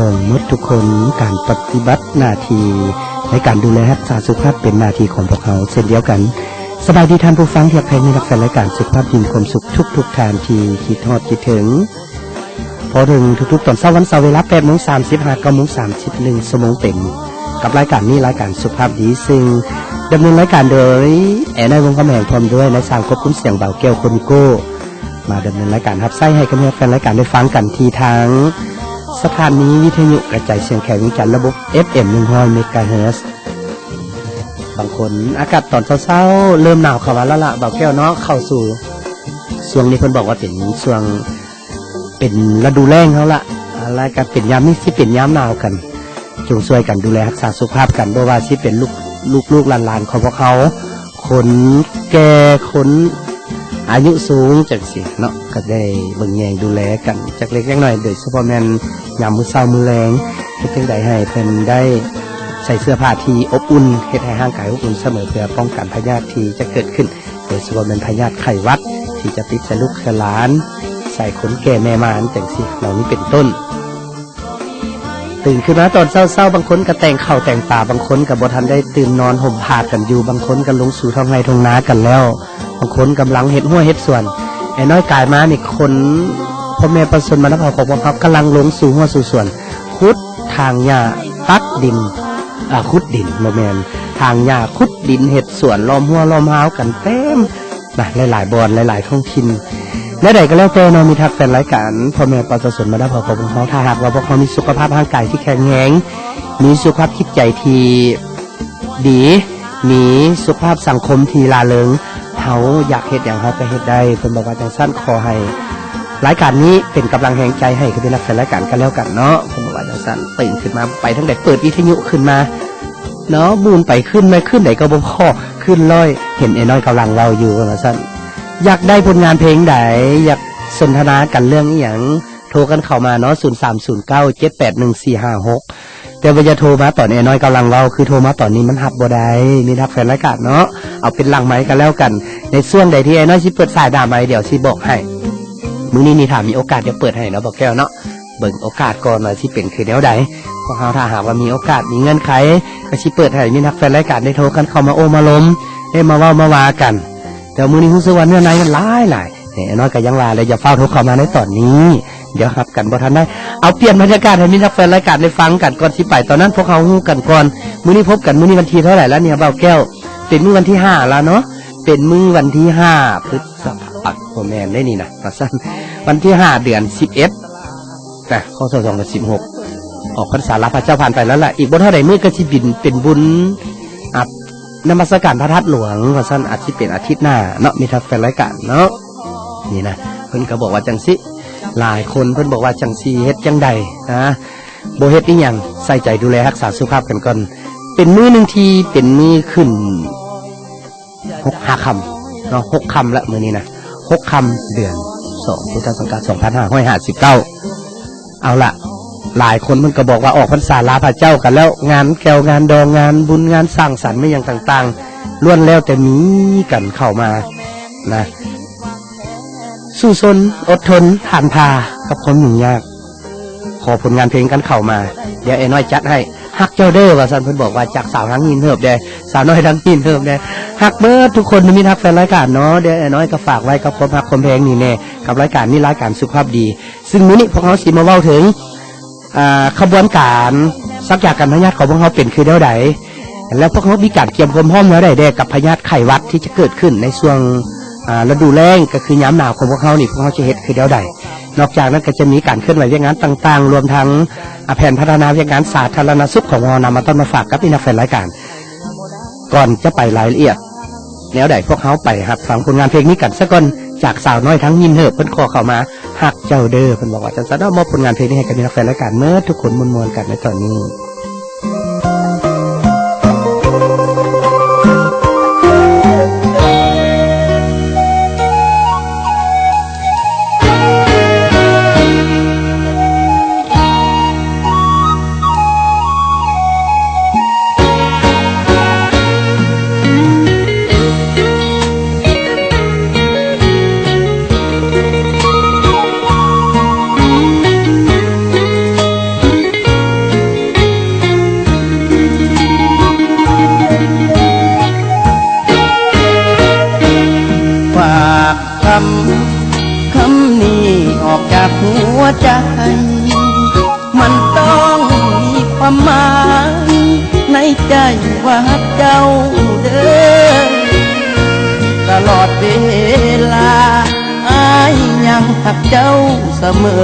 ຂອງໝົດທຸກຄົນ, ການປະຕິບັດໜ້າທີ່ໃນການດູແລຮັກສາສຸຂະພາບເປັນໜ້າທີ່ຂອງພວກເຮົາເຊັ່ນດຽວກັນ. ສະບາຍດີທ່ານຜູ້ຟັງທີ່ຮັກແພງ, ມີຮັກແຟນລາຍການສຸຂະພາບທີ່ມີຄວາມສຸກທຸກໆທ່ານທີ່ຄິດຮອດຄິດເຖິງ. ພໍເຖິງທຸກໆຕອນເຊົ້າວັນເສົາເວລາແປດໂມງສາມສິບຫາເກົ້າໂມງສາມສິບ ໜຶ່ງຊົ່ວໂມງເຕັມ ກັບລາຍການນີ້, ລາຍການສຸຂະພາບດີ, ຊຶ່ງດຳເນີນລາຍການໂດຍແອນ້ອຍ ວົງຄຳແຫງ ພ້ອມດ້ວຍນາຍຊ່າງຄວບຄຸມສຽງ ບ່າວແກ້ວ ໂຄນິໂກ. ມາດຳເນີນລາຍການຮັບໃຊ້ໃຫ້ກັບແຟນລາຍການໄດ້ຟັງກັນທີ່ທາງສະຖານີວິທະຍຸກະຈາຍສຽງແຂວງວຽງຈັນ ລະບົບ ເອຟເອັມ ໜຶ່ງຮ້ອຍ ເມກາເຮີດ. ບາງຄົນອາກາດຕອນເຊົ້າໆເລີ່ມໜາວເຂົ້າມາແລ້ວລະ ບ່າວແກ້ວເນາະ, ເຂົ້າສູ່ຊ່ວງນີ້ເພິ່ນບອກວ່າເປັນຊ່ວງ ເປັນລະດູແລ້ງເຮົາລະ ແລ້ວກໍເປັນຍາມນີ້ຊິເປັນຍາມໜາວກັນ. ຈົ່ງຊ່ວຍກັນດູແລຮັກສາສຸຂະພາບກັນ, ບໍ່ວ່າຊິເປັນລູກ ລູກໆຫຼານໆຂອງພວກເຮົາ, ຄົນແກ່ ຄົນອາຍຸສູງຈັ່ງຊີ້ເນາະ, ກໍໄດ້ເບິ່ງແຍງດູແລກັນຈັກເລັກຈັກນ້ອຍ, ໂດຍສະເພາະແມ່ນຍາມມື້ເຊົ້າມື້ແລງ, ເຮັດຈັ່ງໃດໃຫ້ເພິ່ນໄດ້ໃສ່ເສື້ອຜ້າທີ່ອົບອຸ່ນ, ເຮັດໃຫ້ຮ່າງກາຍອົບອຸ່ນສະເໝີ ເພື່ອປ້ອງກັນພະຍາດທີ່ຈະເກີດຂຶ້ນ, ໂດຍສະເພາະແມ່ນພະຍາດໄຂ້ຫວັດທີ່ຈະຕິດໃສ່ລູກໃສ່ຫຼານ, ໃສ່ຄົນແກ່ແມ່ໝານຈັ່ງຊີ້ ເຫຼົ່ານີ້ເປັນຕົ້ນ. ຕື່ນຂຶ້ນມາຕອນເຊົ້າໆ ບາງຄົນກໍແຕ່ງເຂົ້າແຕ່ງປາ, ບາງຄົນກໍບໍ່ທັນໄດ້ຕື່ນນອນຫົ່ມຜ້າກັນຢູ່, ບາງຄົນກໍລົງສູ່ທ້ອງໄຮ່ທ້ອງນາກັນແລ້ວ, ບາງຄົນກຳລັງເຮັດຮົ້ວເຮັດສວນ. ໄອ້ນ້ອຍກາຍມານີ້ ຄົນ ພໍ່ແມ່ປະຊາຊົນບັນດາເຜົ່າຂອງພວກເຮົາກຳລັງລົງສູ່ຮົ້ວສູ່ສວນ, ຂຸດຖາງຫຍ້າ, ຕັດດິນ, ອາ, ຂຸດດິນ, ບໍ່ແມ່ນ, ຖາງຫຍ້າ, ຂຸດດິນ, ເຮັດສວນ, ລ້ອມຮົ້ວລ້ອມຮາວກັນເຕັມ ນະ ຫຼາຍໆບ່ອນ ຫຼາຍໆທ້ອງຖິ່ນ. ແນວໃດກໍແລ້ວແຕ່ເນາະ ມິດຮັກແຟນລາຍການ, ພໍ່ແມ່ປະຊາຊົນບັນດາເຜົ່າຂອງພວກເຮົາ, ຖ້າຫາກວ່າພວກເຮົາມີສຸຂະພາບຮ່າງກາຍທີ່ແຂງແຮງ, ມີສຸຂະພາບຈິດໃຈທີ່ດີ, ມີສຸຂະພາບສັງຄົມທີ່ລ່າເລີງ, ເຮົາຢາກເຮັດຫຍັງເຮົາກໍເຮັດໄດ້. ເພິ່ນບອກວ່າຈັ່ງຊັ້ນ, ຂໍໃຫ້ລາຍການນີ້ເປັນກຳລັງແຮງໃຈໃຫ້ກັບມິດຮັກແຟນລາຍການກັນແລ້ວກັນເນາະ, ເພິ່ນບອກວ່າຈັ່ງຊັ້ນ. ຕື່ນຂຶ້ນມາ ໄປທາງໃດ ເປີດວິທະຍຸຂຶ້ນມາ ເນາະ, ໝູນໄປຂຶ້ນມາ ຂຶ້ນໃດກໍບໍ່ພໍ, ຂຶ້ນຮ້ອຍ ເຫັນໄອ້ນ້ອຍກຳລັງເວົ້າຢູ່ວ່າຊັ້ນ. ຢາກໄດ້ຜົນງານເພງໃດ ຢາກສົນທະນາກັນເລື່ອງອີ່ຫຍັງ ໂທກັນເຂົ້າມາເນາະ, ສູນສາມສູນເກົ້າເຈັດແປດໜຶ່ງສີ່ຫ້າຫົກ. ແຕ່ວ່າຢ່າໂທມາຕອນໄອ້ນ້ອຍກຳລັງເວົ້າ, ຄືໂທມາຕອນນີ້ມັນຮັບບໍ່ໄດ້ ມິດຮັກແຟນລາຍການເນາະ, ເອົາເປັນຫຼັງໄມກັນແລ້ວກັນ. ໃນຊ່ວງໃດທີ່ໄອ້ນ້ອຍຊິເປີດສາຍໜ້າໄມ ດຽວຊິບອກໃຫ້. ມື້ນີ້ນີ້ຖ້າມີໂອກາດຈະເປີດໃຫ້ເນາະ ບ່າວແກ້ວເນາະ. ເບິ່ງໂອກາດກ່ອນວ່າຊິເປັນຄືແນວໃດ. ພວກເຮົາຖ້າຫາກວ່າມີໂອກາດ ມີເງື່ອນໄຂ ກໍຊິເປີດໃຫ້ມິດຮັກແຟນລາຍການໄດ້ໂທກັນເຂົ້າມາໂອ້ມາລົມ ໄດ້ມາເວົ້າມາວ່າກັນ. ແຕ່ມື້ນີ້ຮູ້ສຶກວ່າເນື້ອໃນມັນຫຼາຍໆ. ນີ້ ນ້ອຍກໍຍັງວ່າແຫຼະ ຢ່າຟ້າວໂທເຂົ້າມາໃນຕອນນີ້ ດຽວຮັບກັນບໍ່ທັນໄດ້. ເອົາ ປ່ຽນບັນຍາກາດໃຫ້ມິດຮັກແຟນລາຍການໄດ້ຟັງກັນກ່ອນຊິໄປ. ຕອນນັ້ນພວກເຮົາຮູ້ກັນກ່ອນ. ມື້ນີ້ພົບກັນ ມື້ນີ້ວັນທີເທົ່າໃດລະນີ້ ບ່າວແກ້ວ? ເປັນມື້ວັນທີຫ້າລະເນາະ, ເປັນມື້ວັນທີຫ້າ ພຶດສະພາ ບໍ່ແມ່ນເດ້ນີ້ນະ ວ່າຊັ້ນ. ວັນທີຫ້າ ເດືອນສິບເອັດ ນະ ພ.ສ. ສອງພັນສິບຫົກ ອອກພັນສາລາພະເຈົ້າຜ່ານໄປແລ້ວລະ. ອີກບໍ່ເທົ່າໃດມື້ກໍຊິບິນເປັນບຸນ ອາ ນະມັດສະການພະທາດຫຼວງ ວ່າຊັ້ນ. ອາດຊິເປັນອາທິດໜ້າເນາະ ມິດຮັກແຟນລາຍການເນາະ. ນີ້ນະ ເພິ່ນກໍບອກວ່າຈັ່ງຊີ້. ຫຼາຍຄົນເພິ່ນບອກວ່າຈັ່ງຊີ້ ເຮັດຈັ່ງໃດນະ ບໍ່ເຮັດອີ່ຫຍັງ ໃສ່ໃຈດູແລຮັກສາສຸຂະພາບກັນກ່ອນ. ເປັນມື້ໜຶ່ງທີ່ເປັນມື້ຂຶ້ນ ຫົກ ຫ້າຄ່ຳເນາະ, ຫົກຄ່ຳລະມື້ນີ້ນະ, ຫົກຄ່ຳເດືອນສອງ ພຸດທະສັກກະລາດ ສອງພັນຫ້າຮ້ອຍຫ້າສິບເກົ້າ. ເອົາລະ ຫຼາຍຄົນເພິ່ນກໍບອກວ່າອອກພັນສາລາພະເຈົ້າກັນແລ້ວ, ງານແກ່ວງານດອງ ງານບຸນງານສັງສັນ ແມ່ນຫຍັງຕ່າງໆ ລ້ວນແລ້ວແຕ່ມີກັນເຂົ້າມານະ. ສູ້ຊົນ ອົດທົນ ຜ່ານຜ່າກັບຄວາມຫຍຸ້ງຍາກ. ຂໍຜົນງານເພງກັນເຂົ້າມາ ດຽວໄອ້ນ້ອຍຈັດໃຫ້. ຮັກເຈົ້າເດີ ວ່າຊັ້ນ. ເພິ່ນບອກວ່າຈາກສາວທັງຫີນເຫີບແດ່ ສາວນ້ອຍທັງຫີນເຫີບແດ່ ຮັກເບິດທຸກຄົນ ມິດຮັກແຟນລາຍການເນາະ. ດຽວໄອ້ນ້ອຍກໍຝາກໄວ້ກັບຄວາມຮັກຄວາມແພງນີ້ແດ່ ກັບລາຍການນີ້ ລາຍການສຸຂະພາບດີ. ຊຶ່ງມື້ນີ້ພວກເຮົາຊິມາເວົ້າເຖິງ ອ່າ ຂະບວນການສັກຢາກັນພະຍາດຂອງພວກເຮົາເປັນຄືແນວໃດ ແລ້ວພວກເຮົາມີການກຽມຄວາມພ້ອມແນວໃດແດ່ກັບພະຍາດໄຂ້ຫວັດທີ່ຈະເກີດຂຶ້ນໃນຊ່ວງ ອ່າ ລະດູແລ້ງ ກໍຄືຍາມໜາວຂອງພວກເຮົານີ້ ພວກເຮົາຈະເຮັດຄືແນວໃດ. ນອກຈາກນັ້ນກໍຈະມີການເຄື່ອນໄຫວວຽກງານຕ່າງໆ ລວມທັງ ອາ ແຜນພັດທະນາວຽກງານສາທາລະນະສຸກຂອງເຮົານຳມາຕ້ອນມາຝາກກັບພີ່ນ້ອງແຟນລາຍການ. ກ່ອນຈະໄປລາຍລະອຽດແນວໃດ ພວກເຮົາໄປຮັບຟັງຜົນງານເພງນີ້ກັນສາກ່ອນ ຈາກສາວນ້ອຍທັງຫີນເຫີບ ເພິ່ນຂໍເຂົ້າມາ ຮັກເຈົ້າເດີ ເພິ່ນບອກວ່າຈັ່ງຊັ້ນເນາະ. ມອບຜົນງານເພງນີ້ໃຫ້ກັບພີ່ນ້ອງແຟນລາຍການເໝິດທຸກຄົນ ມ່ວນໆກັນໃນຕອນນີ້. ໃຈວ່າຮັກເຈົ້າເດີ ຕະຫຼອດເວລາ ອ້າຍຍັງຮັກເຈົ້າສະເໝີ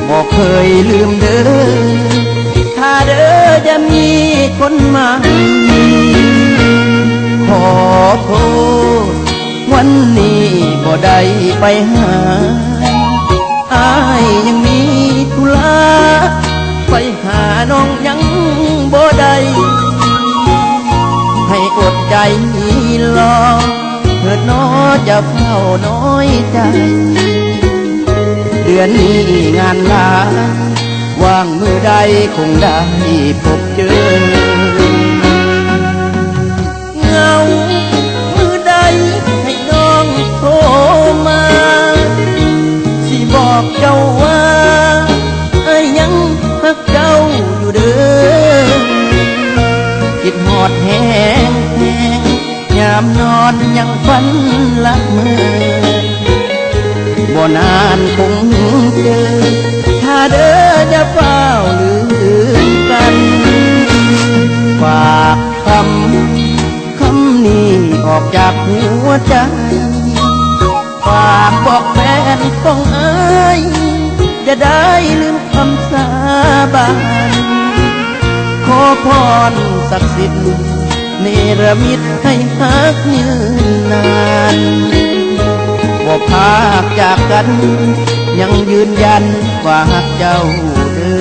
ບໍ່ເຄີຍລືມເດີ ຖ້າເດີຈະມີຄົນໃໝ່ ຂໍໂທດ ວັນນີ້ບໍ່ໄດ້ໄປຫາ ອ້າຍຍັງມີທຸລະ ໄປຫານ້ອງຍັງບໍ່ໄດ້ ໃຫ້ອົດໃຈລໍ ເຖີດໜໍຈະເຝົ້ານ້ອຍໃຈ ເດືອນນີ້ງານຫຼາຍ ວ່າງມື້ໃດຄົງໄດ້ພົບເຈີ. ເຫງົາມື້ໃດໃຫ້ນ້ອງໂທມາ ຊິບອກເຈົ້າວ່າ ອ້າຍຍັງຮັກເຈົ້າຢູ່ເດີ ຄິດຮອດແຮງໆ ຍາມນອນຍັງຝັນລະເມີ ບໍ່ນານຄົງເຈີ ຖ້າເດີຢ່າຟ້າວລືມກັນ ຝາກຄຳ ຄຳນີ້ອອກຈາກຫົວໃຈ ຝາກບອກແຟນຂອງອ້າຍ ຢ່າໄດ້ລືມຄຳສາບານ ຂໍພອນສັກສິດ ເນລະມິດໃຫ້ຮັກຍືນນານ ບໍ່ພາກຈາກກັນ ຍັງຢືນຢັນວ່າຮັກເຈົ້າເດີ.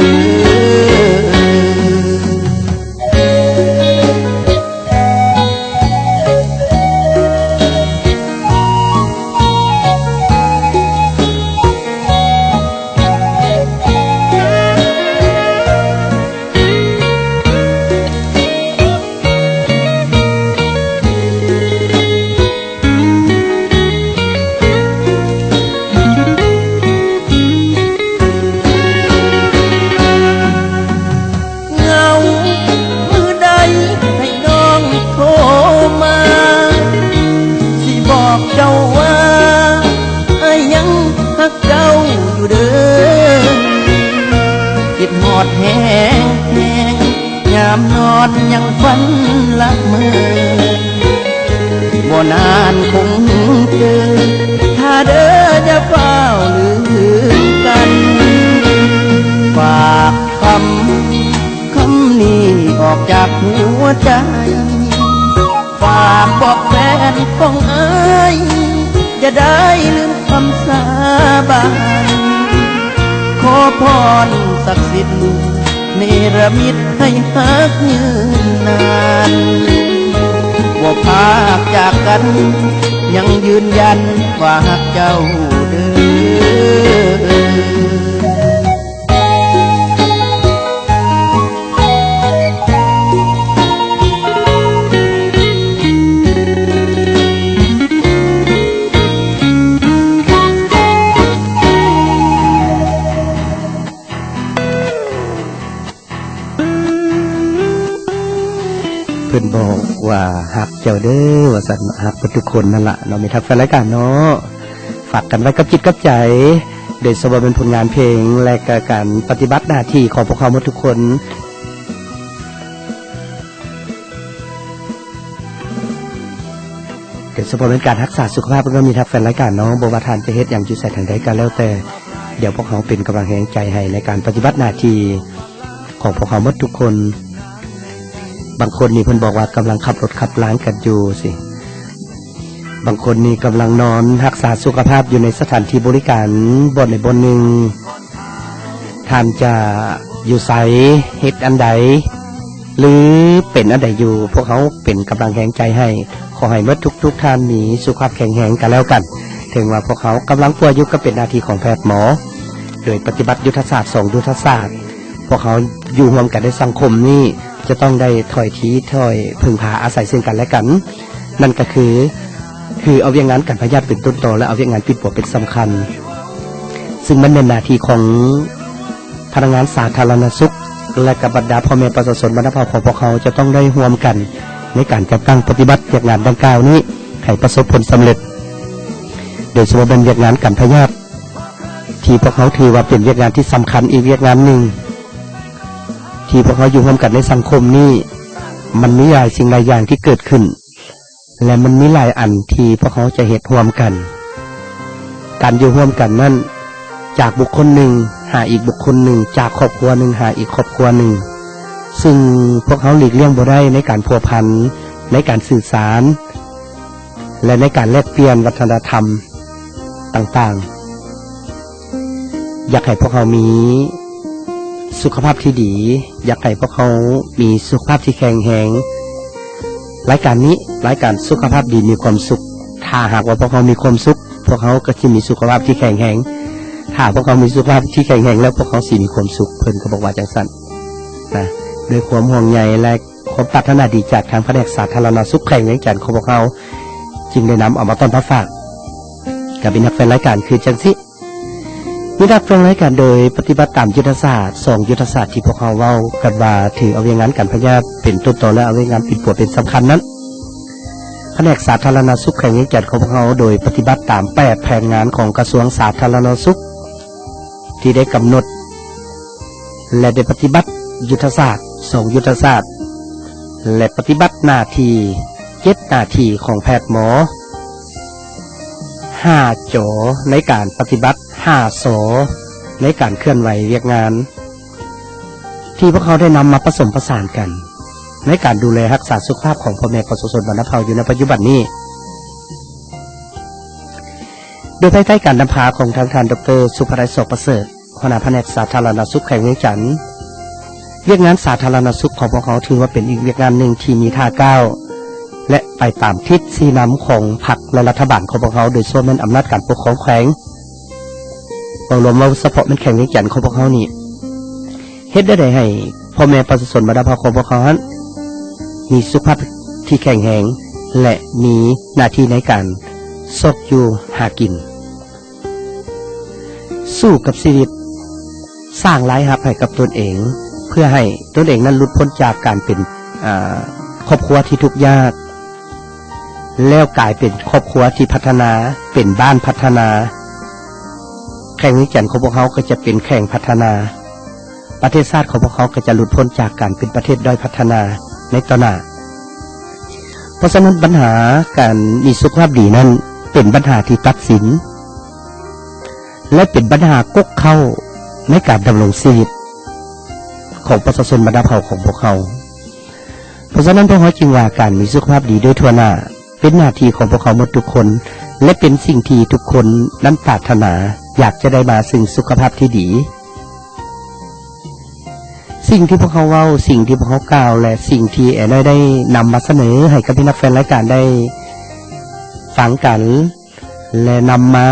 ເຫງົາມື້ໃດໃຫ້ນ້ອງໂທມາ ຊິບອກເຈົ້າວ່າ ອ້າຍຍັງຮັກເຈົ້າຢູ່ເດີ ຄິດຮອດແຮງໆ ຍາມນອນຍັງຝັນລະເມີ ບໍ່ນານຄົງເຈີ ຖ້າເດີຢ່າຟ້າວລືມກັນ ຝາກຄຳ ຄຳນີ້ອອກຈາກຫົວໃຈ ຝາກບອກແຟນຂອງອ້າຍ ຢ່າໄດ້ລືມຄຳສາບານ ຂໍພອນສັກສິດ ເນລະມິດໃຫ້ຮັກຍືນນານ ບໍ່ພາກຈາກກັນ ຍັງຢືນຢັນວ່າຮັກເຈົ້າເດີ. ເພິ່ນບອກວ່າ ຮັກເຈົ້າເດີ ວ່າຊັ້ນ ຮັກເບິດທຸກຄົນນັ້ນລະເນາະ ມິດຮັກແຟນລາຍການເນາະ. ຝາກກັນໄວ້ກັບຈິດກັບໃຈ ໂດຍສະເພາະແມ່ນຜົນງານເພງ ແລະ ກະການປະຕິບັດໜ້າທີ່ຂອງພວກເຮົາໝົດທຸກຄົນ ໂດຍສະເພາະແມ່ນການຮັກສາສຸຂະພາບ ແລະ ກະມິດຮັກແຟນລາຍການເນາະ. ບໍ່ວ່າທ່ານຈະເຮັດຫຍັງຢູ່ໃສທາງໃດກະແລ້ວແຕ່ ດຽວພວກເຮົາເປັນກຳລັງແຮງໃຈໃຫ້ໃນການປະຕິບັດໜ້າທີ່ຂອງພວກເຮົາໝົດທຸກຄົນ. ບາງຄົນນີ້ເພິ່ນບອກວ່າກຳລັງຂັບລົດຂັບລາກັນຢູ່ຊີ້ ບາງຄົນນີ້ກຳລັງນອນຮັກສາສຸຂະພາບຢູ່ໃນສະຖານທີ່ບໍລິການບ່ອນໃດບ່ອນໜຶ່ງ. ທ່ານຈະຢູ່ໃສ ເຮັດອັນໃດ ຫຼື ເປັນອັນໃດຢູ່ ພວກເຮົາເປັນກຳລັງແຮງໃຈໃຫ້. ຂໍໃຫ້ໝົດທຸກໆທ່ານມີສຸຂະພາບແຂງແຮງກະແລ້ວກັນ. ເຖິງວ່າພວກເຮົາກຳລັງປ່ວຍຢູ່ ກະເປັນໜ້າທີ່ຂອງແພດໝໍ ໂດຍປະຕິບັດຍຸດທະສາດ ສອງ ຍຸດທະສາດ. ພວກເຮົາຢູ່ຮ່ວມກັນໃນສັງຄົມນີ້ ຈະຕ້ອງໄດ້ຖອຍທີຖອຍເພິ່ງພາອາໄສເຊິ່ງກັນແລະກັນ. ນັ້ນກະຄື ຄືເອົາວຽກງານກັນພະຍາດເປັນຕົ້ນຕໍ ແລະ ເອົາວຽກງານປິດປົວເປັນສຳຄັນ. ຊຶ່ງມັນແມ່ນໜ້າທີ່ຂອງພະນັກງານສາທາລະນະສຸກ ແລະ ກະບັນດາພໍ່ແມ່ປະຊາຊົນບັນດາເຜົ່າຂອງພວກເຮົາ ຈະຕ້ອງໄດ້ຮ່ວມກັນໃນການຈັດຕັ້ງປະຕິບັດວຽກງານດັ່ງກ່າວນີ້ໃຫ້ປະສົບຜົນສຳເລັດ. ໂດຍສະເພາະແມ່ນວຽກງານກັນພະຍາດ ທີ່ພວກເຮົາຖືວ່າເປັນວຽກງານທີ່ສຳຄັນອີກວຽກງານໜຶ່ງ. ທີ່ພວກເຮົາຢູ່ຮ່ວມກັນໃນສັງຄົມນີ້ ມັນມີຫຼາຍສິ່ງຫຼາຍຢ່າງທີ່ເກີດຂຶ້ນ ແລະ ມັນມີຫຼາຍອັນທີ່ພວກເຮົາຈະເຮັດຮ່ວມກັນ. ການຢູ່ຮ່ວມກັນນັ້ນ ຈາກບຸກຄົນໜຶ່ງຫາອີກບຸກຄົນໜຶ່ງ, ຈາກຄອບຄົວໜຶ່ງຫາອີກຄອບຄົວໜຶ່ງ, ຊຶ່ງພວກເຮົາຫຼີກລ່ຽງບໍ່ໄດ້ໃນການພົວພັນ, ໃນການສື່ສານ ແລະ ໃນການແລກປ່ຽນວັດທະນະທຳຕ່າງໆ. ຢາກໃຫ້ພວກເຮົາມີສຸຂະພາບທີ່ດີ, ຢາກໃຫ້ພວກເຮົາມີສຸຂະພາບທີ່ແຂງແຮງ. ລາຍການນີ້, ລາຍການສຸຂະພາບດີມີຄວາມສຸກ. ຖ້າຫາກວ່າພວກເຮົາມີຄວາມສຸກ, ພວກເຮົາກໍຊິມີສຸຂະພາບທີ່ແຂງແຮງ. ຖ້າພວກເຮົາມີສຸຂະພາບທີ່ແຂງແຮງແລ້ວ, ພວກເຮົາຊິມີຄວາມສຸກ. ເພິ່ນກໍບອກວ່າຈັ່ງຊັ້ນນະ. ດ້ວຍຄວາມຫ່ວງໃຍ ແລະ ຄວາມປາດຖະໜາດີຈາກທາງພະແນກສາທາລະນະສຸກແຂວງວຽງຈັນຂອງພວກເຮົາ ຈຶ່ງໄດ້ນຳເອົາມາຕ້ອນມາຝາກກັບມິດຮັກແຟນລາຍການຄືຈັ່ງຊີ້. ມິດຮັກແຟນລາຍການ ໂດຍປະຕິບັດຕາມຍຸດທະສາດ ສອງຍຸດທະສາດທີ່ພວກເຮົາເວົ້າກັນວ່າ ຖືເອົາວຽກງານການພະຍາດເປັນຕົ້ນຕໍ ແລະ ເອົາວຽກງານປິ່ນປົວເປັນສຳຄັນນັ້ນ, ພະແນກສາທາລະນະສຸກແຂວງວຽງຈັນຂອງພວກເຮົາ ໂດຍປະຕິບັດຕາມແປດແຜນງານຂອງກະຊວງສາທາລະນະສຸກ ທີ່ໄດ້ກຳນົດ ແລະ ໄດ້ປະຕິບັດຍຸດທະສາດ ສອງຍຸດທະສາດ ແລະ ປະຕິບັດໜ້າທີ່ ເຈັດໜ້າທີ່ຂອງແພດໝໍ, ຫ້າ ຈ ໃນການປະຕິບັດ, ຫ້າ ສ ໃນການເຄື່ອນໄຫວວຽກງານ ທີ່ພວກເຮົາໄດ້ນຳມາປະສົມປະສານກັນ ໃນການດູແລຮັກສາສຸຂະພາບຂອງພໍ່ແມ່ປະຊາຊົນບັນດາເຜົ່າຢູ່ໃນປັດຈຸບັນນີ້. ໂດຍພາຍໃຕ້ການນຳພາຂອງທາງທ່ານ ດຣ ສຸພະໄດ ສອກປະເສີດ, ຫົວໜ້າພະແນກສາທາລະນະສຸກແຂວງວຽງຈັນ, ວຽກງານສາທາລະນະສຸກຂອງພວກເຮົາຖືວ່າເປັນອີກວຽກງານໜຶ່ງທີ່ມີທ່າກ້າວ ແລະ ໄປຕາມທິດຊີ້ນຳຂອງພັກ ແລະ ລັດຖະບານຂອງພວກເຮົາ, ໂດຍສ່ວນແມ່ນອຳນາດການປົກຄອງແຂວງ. ເວົ້າລວມ, ເວົ້າສະເພາະແມ່ນແຂວງວຽງຈັນຂອງພວກເຮົານີ້ ເຮັດແນວໃດໃຫ້ພໍ່ແມ່ປະຊາຊົນບັນດາເຜົ່າຂອງພວກເຮົາຫັ້ນ ມີສຸຂະພາບທີ່ແຂງແຮງ ແລະ ມີໜ້າທີ່ໃນການຊອກຢູ່ຫາກິນ, ສູ້ກັບຊີວິດ, ສ້າງລາຍຮັບໃຫ້ກັບຕົນເອງ, ເພື່ອໃຫ້ຕົນເອງນັ້ນຫຼຸດພົ້ນຈາກການເປັນ, ອາ, ຄອບຄົວທີ່ທຸກຍາກ, ແລ້ວກາຍເປັນຄອບຄົວທີ່ພັດທະນາ, ເປັນບ້ານພັດທະນາ. ແຂວງວຽງຈັນຂອງພວກເຮົາກໍຈະເປັນແຂວງພັດທະນາ. ປະເທດຊາດຂອງພວກເຮົາກໍຈະຫຼຸດພົ້ນຈາກການເປັນປະເທດດ້ອຍພັດທະນາໃນຕໍ່ໜ້າ. ເພາະສະນັ້ນ ບັນຫາການມີສຸຂະພາບດີນັ້ນ ເປັນບັນຫາທີ່ຕັດສິນ ແລະ ເປັນບັນຫາກົກເຄົ້າໃນການດຳລົງຊີວິດຂອງປະຊາຊົນບັນດາເຜົ່າຂອງພວກເຮົາ. ເພາະສະນັ້ນ ພວກເຮົາຈຶ່ງວ່າການມີສຸຂະພາບດີໂດຍທົ່ວໜ້າ ເປັນໜ້າທີ່ຂອງພວກເຮົາໝົດທຸກຄົນ ແລະ ເປັນສິ່ງທີ່ທຸກຄົນນັ້ນປາດຖະໜາ ຢາກຈະໄດ້ມາຊຶ່ງສຸຂະພາບທີ່ດີ. ສິ່ງທີ່ພວກເຮົາເວົ້າ, ສິ່ງທີ່ພວກເຮົາກ່າວ ແລະ ສິ່ງທີ່ແອນ້ອຍໄດ້ນຳມາສະເໜີໃຫ້ກັບພີ່ນ້ອງແຟນລາຍການໄດ້ຟັງກັນ ແລະ ນຳມາ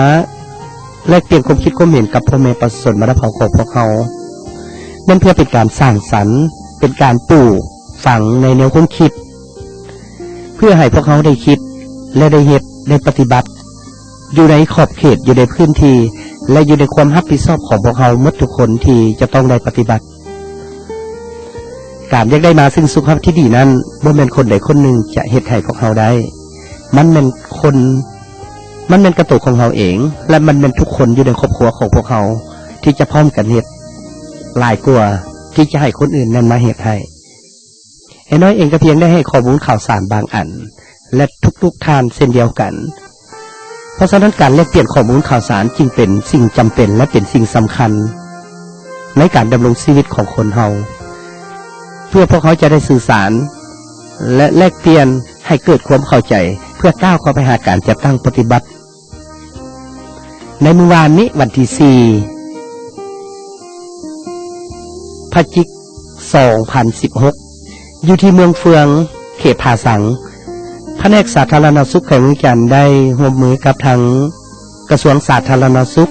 ແລກປ່ຽນຄວາມຄິດຄວາມເຫັນກັບພໍ່ແມ່ປະຊາຊົນບັນດາເຜົ່າຂອງພວກເຮົາ ແມ່ນເພື່ອເປັນການສ້າງສັນ, ເປັນການປູກຝັງໃນແນວຄວາມຄິດ ເພື່ອໃຫ້ພວກເຮົາໄດ້ຄິດ ແລະ ໄດ້ເຮັດ ໄດ້ປະຕິບັດ ຢູ່ໃນຂອບເຂດ, ຢູ່ໃນພື້ນທີ່ ແລະ ຢູ່ໃນຄວາມຮັບຜິດຊອບຂອງພວກເຮົາໝົດທຸກຄົນທີ່ຈະຕ້ອງໄດ້ປະຕິບັດ. ການຢາກໄດ້ມາຊຶ່ງສຸຂະພາບທີ່ດີນັ້ນ ບໍ່ແມ່ນຄົນໃດຄົນໜຶ່ງຈະເຮັດໃຫ້ພວກເຮົາໄດ້. ມັນແມ່ນຄົນ, ມັນແມ່ນກະໂຕຂອງເຮົາເອງ ແລະ ມັນແມ່ນທຸກຄົນຢູ່ໃນຄອບຄົວຂອງພວກເຮົາທີ່ຈະພ້ອມກັນເຮັດ ຫຼາຍກວ່າທີ່ຈະໃຫ້ຄົນອື່ນນັ້ນມາເຮັດໃຫ້. ແອນ້ອຍເອງກໍພຽງໄດ້ໃຫ້ຂໍ້ມູນຂ່າວສານບາງອັນ ແລະ ທຸກໆທ່ານເຊັ່ນດຽວກັນ. ເພາະສະນັ້ນ ການແລກປ່ຽນຂໍ້ມູນຂ່າວສານຈຶ່ງເປັນສິ່ງຈຳເປັນ ແລະ ເປັນສິ່ງສຳຄັນໃນການດຳລົງຊີວິດຂອງຄົນເຮົາ, ເພື່ອພວກເຮົາຈະໄດ້ສື່ສານ ແລະ ແລກປ່ຽນໃຫ້ເກີດຄວາມເຂົ້າໃຈ ເພື່ອກ້າວເຂົ້າໄປຫາການຈັດຕັ້ງປະຕິບັດ. ໃນມື້ວານນີ້ ວັນທີສີ່ ພະຈິກ ສອງພັນສິບຫົກ ຢູ່ທີ່ເມືອງເຟືອງ ເຂດຜາສັງ, ພະແນກສາທາລະນະສຸກແຂວງວຽງຈັນໄດ້ຮ່ວມມືກັບທາງກະຊວງສາທາລະນະສຸກ,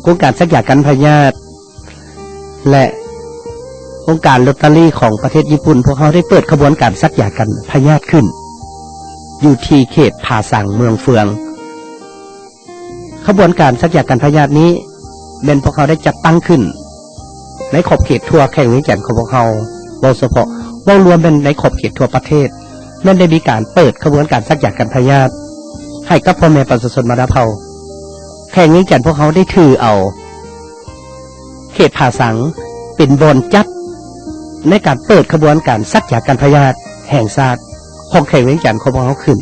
ອົງການສັກຢາກັນພະຍາດ ແລະ ອົງການໂຣຕາຣີຂອງປະເທດຍີ່ປຸ່ນ, ພວກເຮົາໄດ້ເປີດຂະບວນການສັກຢາກັນພະຍາດຂຶ້ນ ຢູ່ທີ່ເຂດຜາສັງ ເມືອງເຟືອງ. ຂະບວນການສັກຢາກັນພະຍາດນີ້ ແມ່ນພວກເຮົາໄດ້ຈັດຕັ້ງຂຶ້ນໃນຂອບເຂດທົ່ວແຂວງວຽງຈັນຂອງພວກເຮົາ ເວົ້າສະເພາະ, ເວົ້າລວມແມ່ນໃນຂອບເຂດທົ່ວປະເທດ ແມ່ນໄດ້ມີການເປີດຂະບວນການສັກຢາກັນພະຍາດໃຫ້ກັບພໍ່ແມ່ປະຊາຊົນບັນດາເຜົ່າ. ແຂວງວຽງຈັນພວກເຮົາໄດ້ຖືເອົາເຂດຜາສັງ ເປັນບ່ອນຈັດໃນການເປີດຂະບວນການສັກຢາກັນພະຍາດແຫ່ງຊາດຂອງແຂວງວຽງຈັນຂອງພວກເຮົາຂຶ້ນ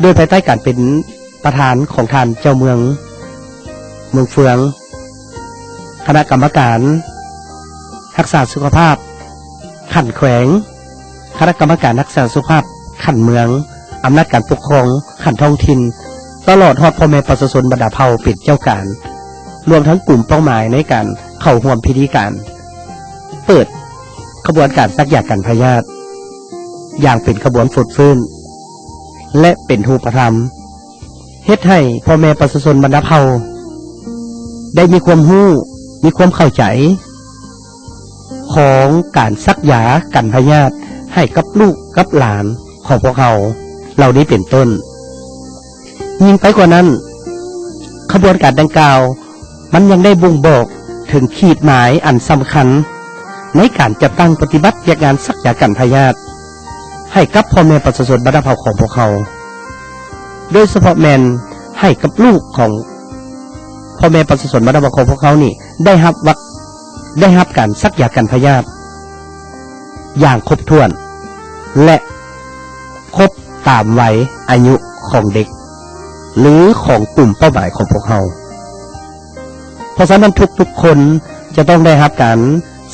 ໂດຍພາຍໃຕ້ການເປັນປະທານຂອງທ່ານເຈົ້າເມືອງ ເມືອງເຟືອງ, ຄະນະກຳມະການຮັກສາສຸຂະພາບຂັ້ນແຂວງ, ຄະນະກຳມະການຮັກສາສຸຂະພາບຂັ້ນເມືອງ, ອຳນາດການປົກຄອງຂັ້ນທ້ອງຖິ່ນ, ຕະຫຼອດຮອດພໍ່ແມ່ປະຊາຊົນບັນດາເຜົ່າເປັນເຈົ້າການ, ລວມທັງກຸ່ມເປົ້າໝາຍໃນການເຂົ້າຮ່ວມພິທີການເປີດຂະບວນການສັກຢາກັນພະຍາດຢ່າງເປັນຂະບວນຟົດຟື້ນ ແລະ ເປັນຮູບປະທຳ. ເຮັດໃຫ້ພໍ່ແມ່ປະຊາຊົນບັນດາເຜົ່າໄດ້ມີຄວາມຮູ້, ມີຄວາມເຂົ້າໃຈຂອງການສັກຢາກັນພະຍາດໃຫ້ກັບລູກກັບຫຼານຂອງພວກເຮົາເຫຼົ່ານີ້ເປັນຕົ້ນ. ຍິ່ງໄປກວ່ານັ້ນ, ຂະບວນການດັ່ງກ່າວ ມັນຍັງໄດ້ບົ່ງບອກເຖິງຂີດໝາຍອັນສຳຄັນໃນການຈັດຕັ້ງປະຕິບັດວຽກງານສັກຢາກັນພະຍາດໃຫ້ກັບພໍ່ແມ່ປະຊາຊົນບັນດາເຜົ່າຂອງພວກເຮົາ, ໂດຍສະເພາະແມ່ນໃຫ້ກັບລູກຂອງພໍ່ແມ່ປະຊາຊົນບັນດາເຜົ່າຂອງພວກເຮົານີ້ໄດ້ຮັບວັກ, ໄດ້ຮັບການສັກຢາກັນພະຍາດຢ່າງຄົບຖ້ວນ ແລະ ຄົບຕາມໄວອາຍຸຂອງເດັກ ຫຼື ຂອງກຸ່ມເປົ້າໝາຍຂອງພວກເຮົາ. ເພາະສະນັ້ນ ທຸກໆຄົນຈະຕ້ອງໄດ້ຮັບການ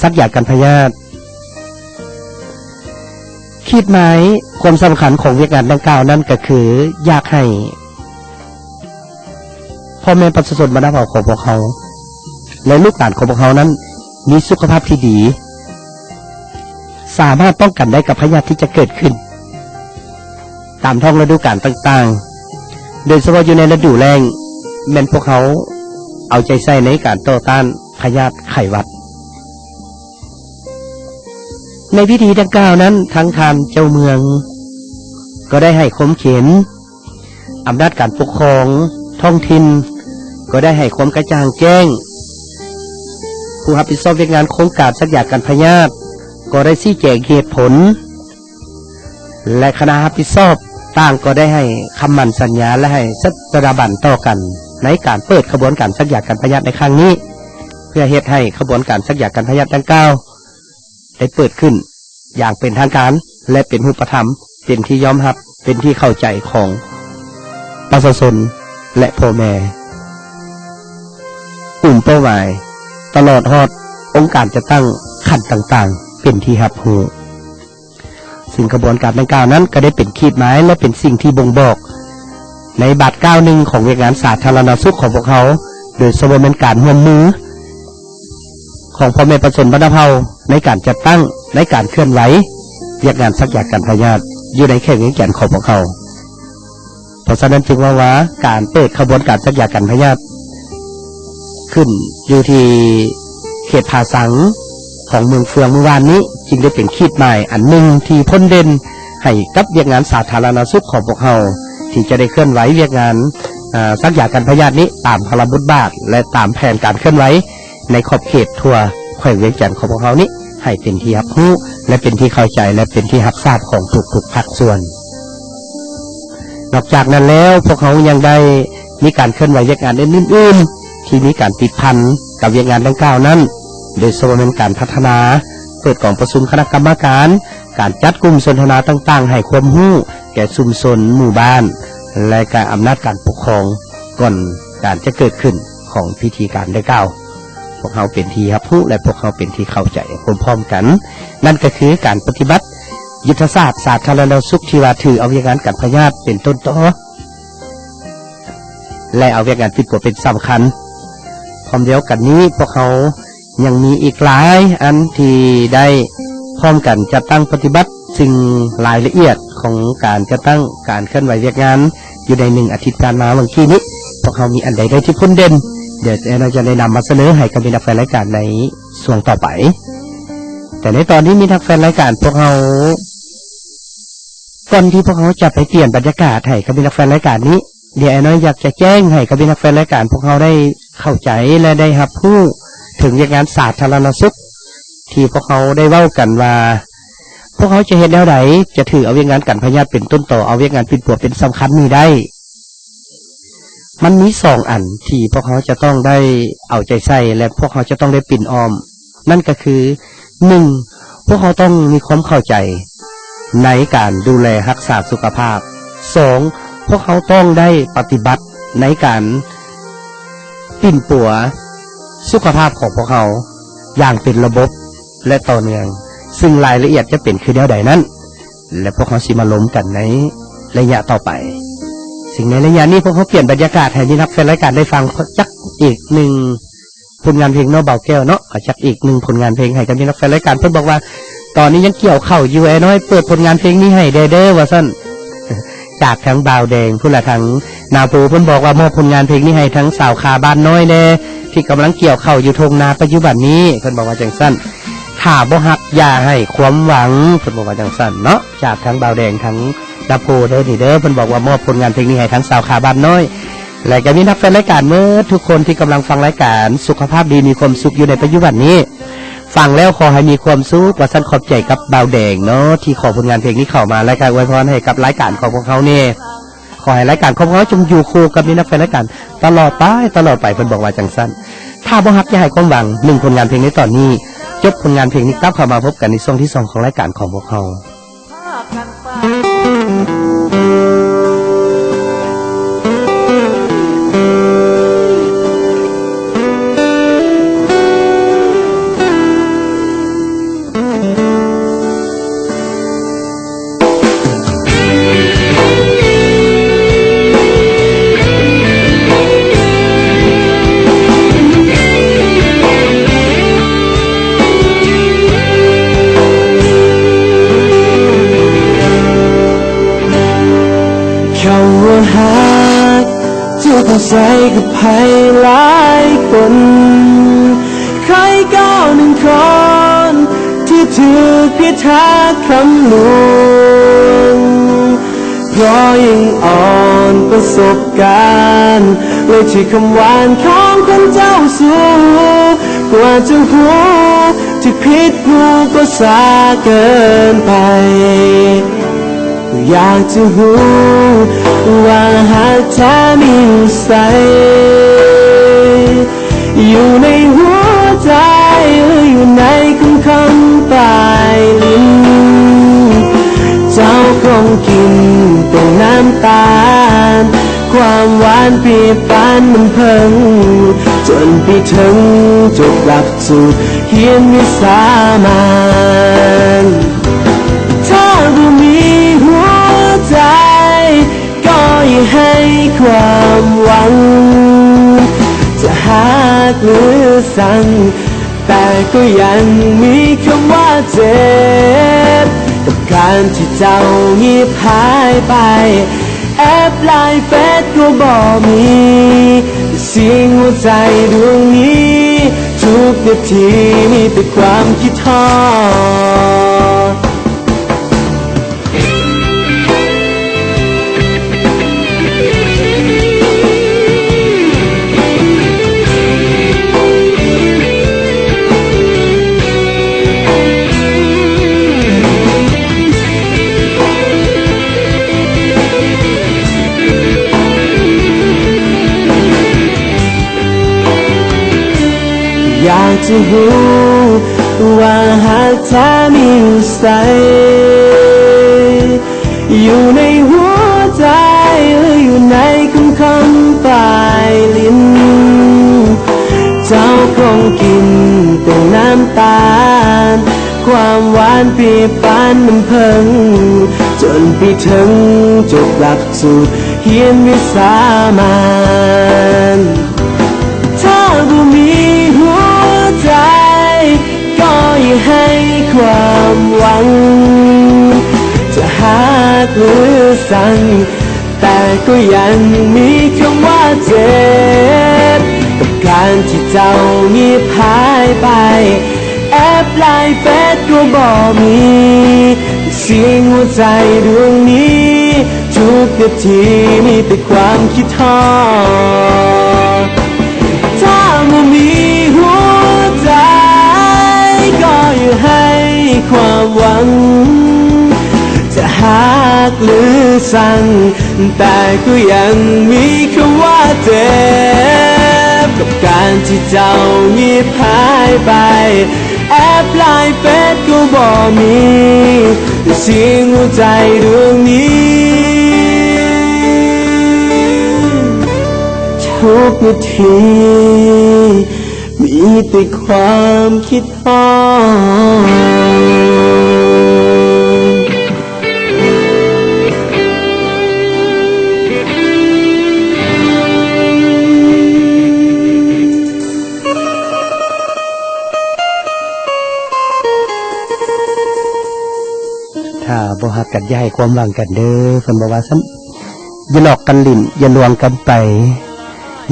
ສັກຢາກັນພະຍາດ. ຂີດໝາຍຄວາມສຳຄັນຂອງວຽກງານດັ່ງກ່າວນັ້ນກໍຄື ຢາກໃຫ້ພໍ່ແມ່ປະຊາຊົນບັນດາເຜົ່າຂອງພວກເຮົາ ແລະ ລູກຫຼານຂອງພວກເຮົານັ້ນ ມີສຸຂະພາບທີ່ດີ, ສາມາດປ້ອງກັນໄດ້ກັບພະຍາດທີ່ຈະເກີດຂຶ້ນຕາມທ້ອງລະດູການຕ່າງໆ, ໂດຍສະເພາະຢູ່ໃນລະດູແລ້ງ, ແມ່ນພວກເຮົາເອົາໃຈໃສ່ໃນການຕໍ່ຕ້ານພະຍາດໄຂ້ຫວັດ. ໃນພິທີດັ່ງກ່າວນັ້ນ, ທັງທ່ານເຈົ້າເມືອງກໍໄດ້ໃຫ້ຄວາມເຫັນ, ອຳນາດການປົກຄອງທ້ອງຖິ່ນກໍໄດ້ໃຫ້ຄວາມກະຈ່າງແຈ້ງ, ຜູ້ຮັບຜິດຊອບວຽກງານໂຄງການສັກຢາກັນພະຍາດກໍໄດ້ຊີ້ແຈງເຫດຜົນ ແລະ ຄະນະຮັບຜິດຊອບຕ່າງກໍໄດ້ໃຫ້ຄຳໝັ້ນສັນຍາ ແລະ ໃຫ້ສັດຈະດາບັນຕໍ່ກັນ ໃນການເປີດຂະບວນການສັກຢາກັນພະຍາດໃນຄັ້ງນີ້ ເພື່ອເຮັດໃຫ້ຂະບວນການສັກຢາກັນພະຍາດດັ່ງກ່າວ ໄດ້ເປີດຂຶ້ນຢ່າງເປັນທາງການ ແລະ ເປັນຮູບປະທຳ, ເປັນທີ່ຍອມຮັບ, ເປັນທີ່ເຂົ້າໃຈຂອງປະຊາຊົນ ແລະ ພໍ່ແມ່ ກຸ່ມເປົ້າໝາຍ ຕະຫຼອດຮອດອົງການຈັດຕັ້ງຂັ້ນຕ່າງໆ ເປັນທີ່ຮັບຮູ້. ຊຶ່ງຂະບວນການດັ່ງກ່າວນັ້ນ ກໍໄດ້ເປັນຂີດໝາຍ ແລະ ເປັນສິ່ງທີ່ບົ່ງບອກໃນບາດກ້າວໜຶ່ງຂອງວຽກງານສາທາລະນະສຸກຂອງພວກເຮົາ, ໂດຍສະເພາະແມ່ນການຮ່ວມມື ຂອງພໍ່ແມ່ປະຊາຊົນບັນດາເຜົ່າໃນການຈັດຕັ້ງ, ໃນການເຄື່ອນໄຫວວຽກງານສັກຢາກັນພະຍາດຢູ່ໃນແຂວງວຽງຈັນຂອງພວກເຮົາ. ເພາະສະນັ້ນຈຶ່ງເວົ້າວ່າ ການເປີດຂະບວນການສັກຢາກັນພະຍາດຂຶ້ນຢູ່ທີ່ເຂດຜາສັງຂອງເມືອງເຟືອງມື້ວານນີ້ ຈຶ່ງໄດ້ເປັນຂີດໝາຍອັນໜຶ່ງທີ່ພົ້ນເດັ່ນໃຫ້ກັບວຽກງານສາທາລະນະສຸກຂອງພວກເຮົາ ທີ່ຈະໄດ້ເຄື່ອນໄຫວວຽກງານ ອາ ສັກຢາກັນພະຍາດນີ້ຕາມພາລະບົດບາດ ແລະ ຕາມແຜນການເຄື່ອນໄຫວ ໃນຂອບເຂດທົ່ວແຂວງວຽງຈັນຂອງພວກເຮົານີ້ ໃຫ້ເປັນທີ່ຮັບຮູ້ ແລະ ເປັນທີ່ເຂົ້າໃຈ ແລະ ເປັນທີ່ຮັບຊາບຂອງທຸກໆພາກສ່ວນ. ນອກຈາກນັ້ນແລ້ວ, ພວກເຮົາຍັງໄດ້ມີການເຄື່ອນໄຫວວຽກງານອື່ນໆ ທີ່ມີການຕິດພັນກັບວຽກງານດັ່ງກ່າວນັ້ນ, ໂດຍສະເພາະແມ່ນການພັດທະນາ, ເປີດກອງປະຊຸມຄະນະກຳມະການ, ການຈັດກຸ່ມສົນທະນາຕ່າງໆ ໃຫ້ຄວາມຮູ້ແກ່ຊຸມຊົນ, ໝູ່ບ້ານ ແລະ ກະອຳນາດການປົກຄອງ ກ່ອນການຈະເກີດຂຶ້ນຂອງພິທີການດັ່ງກ່າວ. ພວກເຮົາເປັນທີ່ຮັບຮູ້ ແລະ ພວກເຮົາເປັນທີ່ເຂົ້າໃຈພ້ອມໆກັນ, ນັ້ນກໍຄືການປະຕິບັດຍຸດທະສາດສາທາລະນະສຸກທີ່ວ່າຖືເອົາວຽກງານການພະຍາດເປັນຕົ້ນຕໍ ແລະ ເອົາວຽກງານປິ່ນປົວເປັນສຳຄັນ. ພ້ອມດຽວກັນນີ້, ພວກເຮົາຍັງມີອີກຫຼາຍອັນທີ່ໄດ້ພ້ອມກັນຈັດຕັ້ງປະຕິບັດ, ຊຶ່ງລາຍລະອຽດຂອງການຈັດຕັ້ງການເຄື່ອນໄຫວວຽກງານ ຢູ່ໃນໜຶ່ງອາທິດຜ່ານມາຫວ່າງກີ້ນີ້ ພວກເຮົາມີອັນໃດໄດ້ທີ່ພົ້ນເດັ່ນ, ດຽວແອນ້ອຍຈະໄດ້ນຳມາສະເໜີໃຫ້ກັບມິດນັກແຟນລາຍການໃນຊ່ວງຕໍ່ໄປ. ແຕ່ໃນຕອນນີ້ມິດນັກແຟນລາຍການພວກເຮົາ, ກ່ອນທີ່ພວກເຮົາຈະໄປປ່ຽນບັນຍາກາດໃຫ້ກັບມິດນັກແຟນລາຍການນີ້, ດຽວແອນ້ອຍຢາກຈະແຈ້ງໃຫ້ກັບມິດນັກແຟນລາຍການພວກເຮົາໄດ້ເຂົ້າໃຈ ແລະ ໄດ້ຮັບຮູ້ເຖິງວຽກງານສາທາລະນະສຸກ ທີ່ພວກເຮົາໄດ້ເວົ້າກັນວ່າ ພວກເຮົາຈະເຮັດແນວໃດ ຈະຖືເອົາວຽກງານການພະຍາດເປັນຕົ້ນຕໍ, ເອົາວຽກງານປິ່ນປົວເປັນສຳຄັນນີ້ໄດ້. ມັນມີສອງອັນທີ່ພວກເຮົາຈະຕ້ອງໄດ້ເອົາໃຈໃສ່ ແລະ ພວກເຮົາຈະຕ້ອງໄດ້ປິ່ນອ້ອມ. ນັ້ນກໍຄື ໜຶ່ງ ພວກເຮົາຕ້ອງມີຄວາມເຂົ້າໃຈໃນການດູແລຮັກສາສຸຂະພາບ. ສອງ ພວກເຮົາຕ້ອງໄດ້ປະຕິບັດໃນການປິ່ນປົວສຸຂະພາບຂອງພວກເຮົາຢ່າງເປັນລະບົບ ແລະ ຕໍ່ເນື່ອງ, ຊຶ່ງລາຍລະອຽດຈະເປັນຄືແນວໃດນັ້ນ ແລະ ພວກເຮົາຊິມາລົມກັນໃນໄລຍະຕໍ່ໄປ. ຊຶ່ງໃນໄລຍະນີ້ ພວກເຮົາປ່ຽນບັນຍາກາດໃຫ້ມີນັກແຟນລາຍການໄດ້ຟັງຈັກອີກໜຶ່ງ ຜົນງານເພງເນາະ ບ່າວແກ້ວເນາະ, ເອົາຈັກອີກໜຶ່ງຜົນງານເພງໃຫ້ກັບມິດຮັກແຟນລາຍການ. ເພິ່ນບອກວ່າ ຕອນນີ້ຍັງກ່ຽວເຂົ້າຢູ່ ອ້າຍນ້ອຍ ເປີດຜົນງານເພງນີ້ໃຫ້ແດ່ເດີ ວ່າຊັ້ນ. ຈາກທາງບ່າວແດງພຸ້ນລະ ທາງນາໂພເພິ່ນບອກວ່າ ມອບຜົນງານເພງນີ້ໃຫ້ທັງສາວຄາບ້ານນ້ອຍແດ່ ທີ່ກຳລັງກ່ຽວເຂົ້າຢູ່ທົ່ງນາປັດຈຸບັນນີ້ ເພິ່ນບອກວ່າຈັ່ງຊັ້ນ. ຖ້າບໍ່ຮັກຢ່າໃຫ້ຄວາມຫວັງ ເພິ່ນບອກວ່າຈັ່ງຊັ້ນເນາະ. ຈາກທາງບ່າວແດງ ທາງນາໂພເດີນີ້ເດີ ເພິ່ນບອກວ່າ ມອບຜົນງານເພງນີ້ໃຫ້ທັງສາວຄາບ້ານນ້ອຍ ແລະ ກໍມີນັກແຟນລາຍການເໝິດທຸກຄົນທີ່ກຳລັງຟັງລາຍການສຸຂະພາບດີມີຄວາມສຸກຢູ່ໃນປັດຈຸບັນນີ້. ຟັງແລ້ວຂໍໃຫ້ມີຄວາມສຸກ ວ່າຊັ້ນ. ຂອບໃຈກັບບ່າວແດງເນາະ ທີ່ຂໍຜົນງານເພງນີ້ເຂົ້າມາ ແລະ ກໍອວຍພອນໃຫ້ກັບລາຍການຂອງພວກເຮົາແດ່. ຂໍໃຫ້ລາຍການຂອງພວກເຮົາຈົ່ງຢູ່ຄູ່ກັບມິດຮັກແຟນລາຍການຕະຫຼອດໄປ ຕະຫຼອດໄປ ເພິ່ນບອກວ່າຈັ່ງຊັ້ນ. ຖ້າບໍ່ຮັກຢ່າໃຫ້ຄວາມຫວັງ ໜຶ່ງຜົນງານເພງໃນຕອນນີ້. ຈົບຜົນງານເພງນີ້ ກັບເຂົ້າມາພົບກັນໃນຊ່ວງທີສອງຂອງລາຍການຂອງພວກເຮົາ. ພາກັນໄປ ຄຳວ່າຮັກ ຈະຕ້ອງໃຊ້ກັບໃຜຫຼາຍຄົນ ໃຜກໍໜຶ່ງຄົນ ທີ່ຖືກຜິດຮັກຄຳລວງ ເພາະຍັງອ່ອນປະສົບການ ແລະ ທີ່ຄຳຫວານຂອງຄົນເຈົ້າຊູ້ ກວ່າຈະຮູ້ ທີ່ຜິດຮູ້ກໍຊ້າເກີນໄປ. ຢາກຈະຮູ້ວ່າຮັກແທ້ມີຢູ່ໃສ ຢູ່ໃນຫົວໃຈ ຫຼື ຢູ່ໃນຂຸມຂອງປາຍລິ້ນ ເຈົ້າຄົງກິນແຕ່ນ້ຳຕານ ຄວາມຫວານປ່ຽຍປານນ້ຳເຜິ້ງ ຈົນໄປເຖິງຈົບຫຼັກສູດຮຽນວິຊາມານ. ຖ້າບໍ່ມີຫົວໃຈ ກໍຢ່າໃຫ້ຄວາມຫວັງ ຈະຮັກຫຼືຊັງ ແຕ່ກໍຍັງມີຄຳວ່າເຈັບ ກັບການທີ່ເຈົ້າງຽບຫາຍໄປ ແອັບ ລາຍ ເຟສ ກໍບໍ່ມີ ສຽງຫົວໃຈດວງນີ້ ທຸກນາທີມີແຕ່ຄວາມຄິດຮອດ. ຢາກຈະຮູ້ວ່າຮັກແທ້ມີຢູ່ໃສ ຢູ່ໃນຫົວໃຈ ຫຼື ຢູ່ໃນຂຸມຂອງປາຍລິ້ນ ເຈົ້າຄົງກິນແຕ່ນ້ຳຕານ ຄວາມຫວານປ່ຽຍປານນ້ຳເຜິ້ງ ຈົນໄປເຖິງຈົບຫຼັກສູດຮຽນວິຊາມານ. ຖ້າບໍ່ມີຫົວໃຈ ກໍຢ່າໃຫ້ຄວາມຫວັງ ຈະຮັກຫຼືຊັງ ແຕ່ກໍຍັງມີຄຳວ່າເຈັບ ກັບການທີ່ເຈົ້າງຽບຫາຍໄປ ແອັບ ລາຍ ເຟສ ກໍບໍ່ມີ ສຽງຫົວໃຈດວງນີ້ ທຸກນາທີມີແຕ່ຄວາມຄິດຮອດ. ຖ້າບໍ່ມີຫົວໃຈ ກໍຢ່າໃຫ້ຄວາມຫວັງ ຈະຮັກຫຼືຊັງ ແຕ່ກໍຍັງມີຄຳວ່າເຈັບ ກັບການທີ່ເຈົ້າງຽບຫາຍໄປ. ແອັບ ໄລນ໌ ເຟສ ກໍບໍ່ມີ ແຕ່ສຽງຫົວໃຈດວງນີ້ ທຸກນາທີ ມີແຕ່ຄວາມຄິດຮອດ. ຖ້າບໍ່ຮັກກັນ ຢ່າໃຫ້ຄວາມຫວັງກັນເດີ້ ເພິ່ນບອກວ່າຊັ້ນ. ຢ່າຫຼອກກັນຫຼິ້ນ ຢ່າລວງກັນໄປ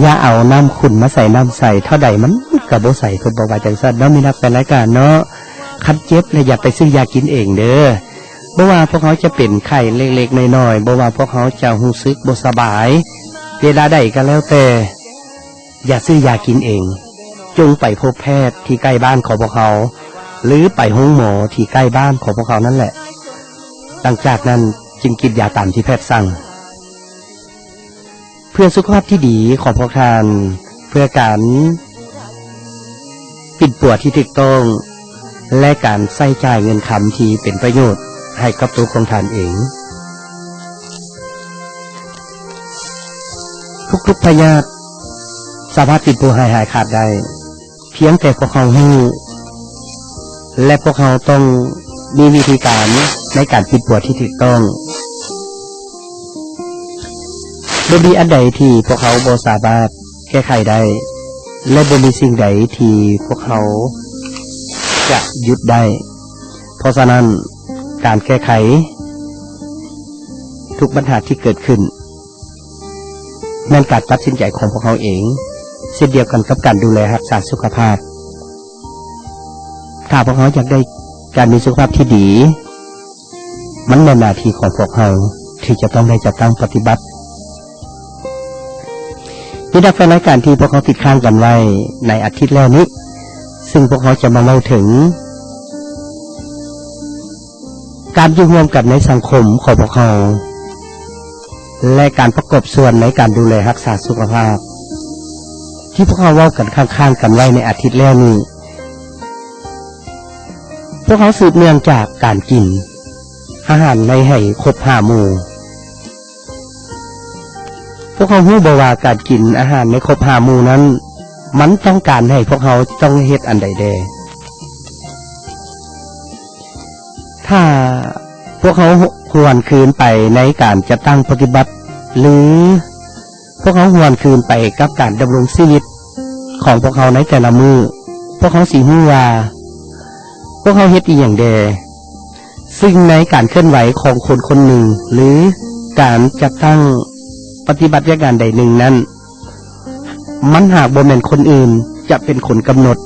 ຢ່າເອົານ້ຳຂຸ່ນມາໃສ່ນ້ຳໃສ ເທົ່າໃດມັນກໍບໍ່ໃສ ເພິ່ນບອກວ່າຈັ່ງຊັ້ນເນາະ ມີນັກແຟນລາຍການເນາະ. ຄັນເຈັບແລ້ວຢ່າໄປຊື້ຢາກິນເອງເດີ້ ບໍ່ວ່າພວກເຮົາຈະເປັນໄຂ້ເລັກໆນ້ອຍໆ ບໍ່ວ່າພວກເຮົາຈະຮູ້ສຶກບໍ່ສະບາຍເວລາໃດກໍແລ້ວແຕ່ ຢ່າຊື້ຢາກິນເອງ ຈົ່ງໄປພົບແພດທີ່ໃກ້ບ້ານຂອງພວກເຮົາ ຫຼື ໄປໂຮງໝໍທີ່ໃກ້ບ້ານຂອງພວກເຮົານັ້ນແຫຼະ. ຫຼັງຈາກນັ້ນຈຶ່ງກິນຢາຕາມທີ່ແພດສັ່ງ ເພື່ອສຸຂະພາບທີ່ດີຂອງພວກທ່ານ ເພື່ອການປິ່ນປົວທີ່ຖືກຕ້ອງ ແລະ ການໃຊ້ຈ່າຍເງິນຄຳທີ່ເປັນປະໂຫຍດໃຫ້ກັບຕົວຂອງທ່ານເອງ. ທຸກໆພະຍາດສາມາດປິ່ນປົວໃຫ້ຫາຍຂາດໄດ້ ພຽງແຕ່ພວກເຮົາຮູ້ ແລະ ພວກເຮົາຕ້ອງມີວິທີການໃນການປິ່ນປົວທີ່ຖືກຕ້ອງ. ບໍ່ມີອັນໃດທີ່ພວກເຮົາບໍ່ສາມາດແກ້ໄຂໄດ້ ແລະ ບໍ່ມີສິ່ງໃດທີ່ພວກເຮົາຈະຢຸດໄດ້. ເພາະສະນັ້ນ ການແກ້ໄຂທຸກບັນຫາທີ່ເກີດຂຶ້ນ ແມ່ນການຕັດສິນໃຈຂອງພວກເຮົາເອງ ເຊັ່ນດຽວກັນກັບການດູແລຮັກສາສຸຂະພາບ. ຖ້າພວກເຮົາຢາກໄດ້ການມີສຸຂະພາບທີ່ດີ ມັນແມ່ນໜ້າທີ່ຂອງພວກເຮົາທີ່ຈະຕ້ອງໄດ້ຈັດຕັ້ງປະຕິບັດ. ມີນັກແຟນລາຍການທີ່ພວກເຮົາຕິດຄ້າງກັນໄວ້ໃນອາທິດແລ້ວນີ້ ຊຶ່ງພວກເຮົາຈະມາເວົ້າເຖິງ ການຢູ່ຮ່ວມກັນໃນສັງຄົມຂອງພວກເຮົາ ແລະ ການປະກອບສ່ວນໃນການດູແລຮັກສາສຸຂະພາບ ທີ່ພວກເຮົາເວົ້າກັນຄ້າງໆກັນໄວ້ໃນອາທິດແລ້ວນີ້ ພວກເຮົາສືບເນື່ອງຈາກການກິນອາຫານໃຫ້ ໃຫ້ຄົບຫ້າໝູ່. ພວກເຮົາຮູ້ບໍ່ວ່າການກິນອາຫານໃຫ້ຄົບຫ້າໝູ່ນັ້ນ ມັນຕ້ອງການໃຫ້ພວກເຮົາຕ້ອງເຮັດອັນໃດແດ່? ຖ້າພວກເຮົາຫວນຄືນໄປໃນການຈັດຕັ້ງປະຕິບັດ ຫຼື ພວກເຮົາຫວນຄືນໄປກັບການດຳລົງຊີວິດຂອງພວກເຮົາໃນແຕ່ລະມື້, ພວກເຮົາຊິຮູ້ວ່າພວກເຮົາເຮັດອີ່ຫຍັງແດ່. ຊຶ່ງໃນການເຄື່ອນໄຫວຂອງຄົນຄົນໜຶ່ງ ຫຼື ການຈັດຕັ້ງປະຕິບັດວຽກງານໃດໜຶ່ງນັ້ນ, ມັນຫາກບໍ່ແມ່ນຄົນອື່ນຈະເປັນຄົນກຳນົດ,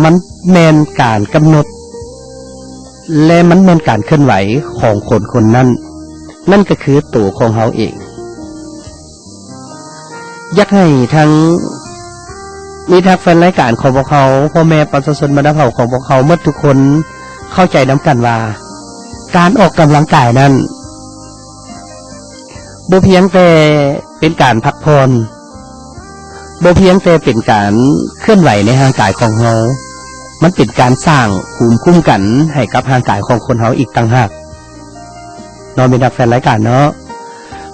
ມັນແມ່ນການກຳນົດ ແລະ ມັນແມ່ນການເຄື່ອນໄຫວຂອງຄົນຄົນນັ້ນ, ນັ້ນກໍຄືໂຕຂອງເຮົາເອງ. ຢາກໃຫ້ທັງມິດຮັກແຟນລາຍການຂອງພວກເຮົາ, ພໍ່ແມ່ປະຊາຊົນບັນດາເຜົ່າຂອງພວກເຮົາໝົດທຸກຄົນເຂົ້າໃຈນຳກັນວ່າ ການອອກກຳລັງກາຍນັ້ນ ບໍ່ພຽງແຕ່ເປັນການພັກຜ່ອນ, ບໍ່ພຽງແຕ່ເປັນການເຄື່ອນໄຫວໃນຮ່າງກາຍຂອງເຮົາ, ມັນເປັນການສ້າງພູມຄຸ້ມກັນໃຫ້ກັບຮ່າງກາຍຂອງຄົນເຮົາອີກຕ່າງຫາກເນາະ, ແມ່ນນັກແຟນລາຍການເນາະ.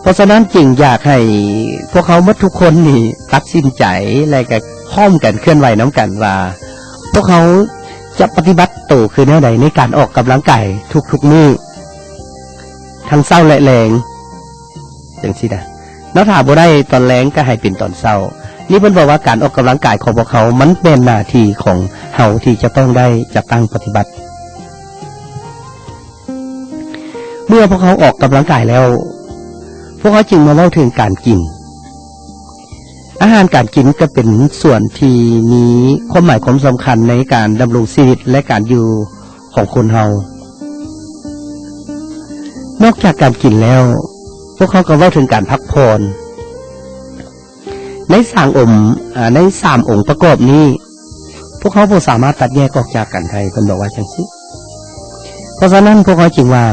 ເພາະສະນັ້ນຈຶ່ງຢາກໃຫ້ພວກເຮົາໝົດທຸກຄົນນີ້ຕັດສິນໃຈ ແລະ ກໍພ້ອມກັນເຄື່ອນໄຫວນຳກັນວ່າ ພວກເຮົາຈະປະຕິບັດໂຕຄືແນວໃດໃນການອອກກຳລັງກາຍທຸກໆມື້ ທັງເຊົ້າ ແລະ ແລງ ຈັ່ງຊີ້ນະເນາະ. ຖ້າບໍ່ໄດ້ຕອນແລງກໍໃຫ້ເປັນຕອນເຊົ້າ. ນີ້ເພິ່ນບອກວ່າການອອກກຳລັງກາຍຂອງພວກເຮົາ ມັນແມ່ນໜ້າທີ່ຂອງເຮົາທີ່ຈະຕ້ອງໄດ້ຈັດຕັ້ງປະຕິບັດ. ເມື່ອພວກເຮົາອອກກຳລັງກາຍແລ້ວ, ພວກເຮົາຈຶ່ງມາເວົ້າເຖິງການກິນ. ອາຫານການກິນກໍເປັນສ່ວນທີ່ມີຄວາມໝາຍຄວາມສຳຄັນໃນການດຳລົງຊີວິດ ແລະ ການຢູ່ຂອງຄົນເຮົາ. ນອກຈາກການກິນແລ້ວ, ພວກເຮົາກໍເວົ້າເຖິງການພັກຜ່ອນ. ໃນສາມອົງ ອາ ໃນສາມອົງປະກອບນີ້ ພວກເຮົາບໍ່ສາມາດຕັດແຍກອອກຈາກກັນໄດ້, ເພິ່ນບອກວ່າຈັ່ງຊີ້. ເພາະສະນັ້ນ ພວກເຮົາຈຶ່ງວ່າ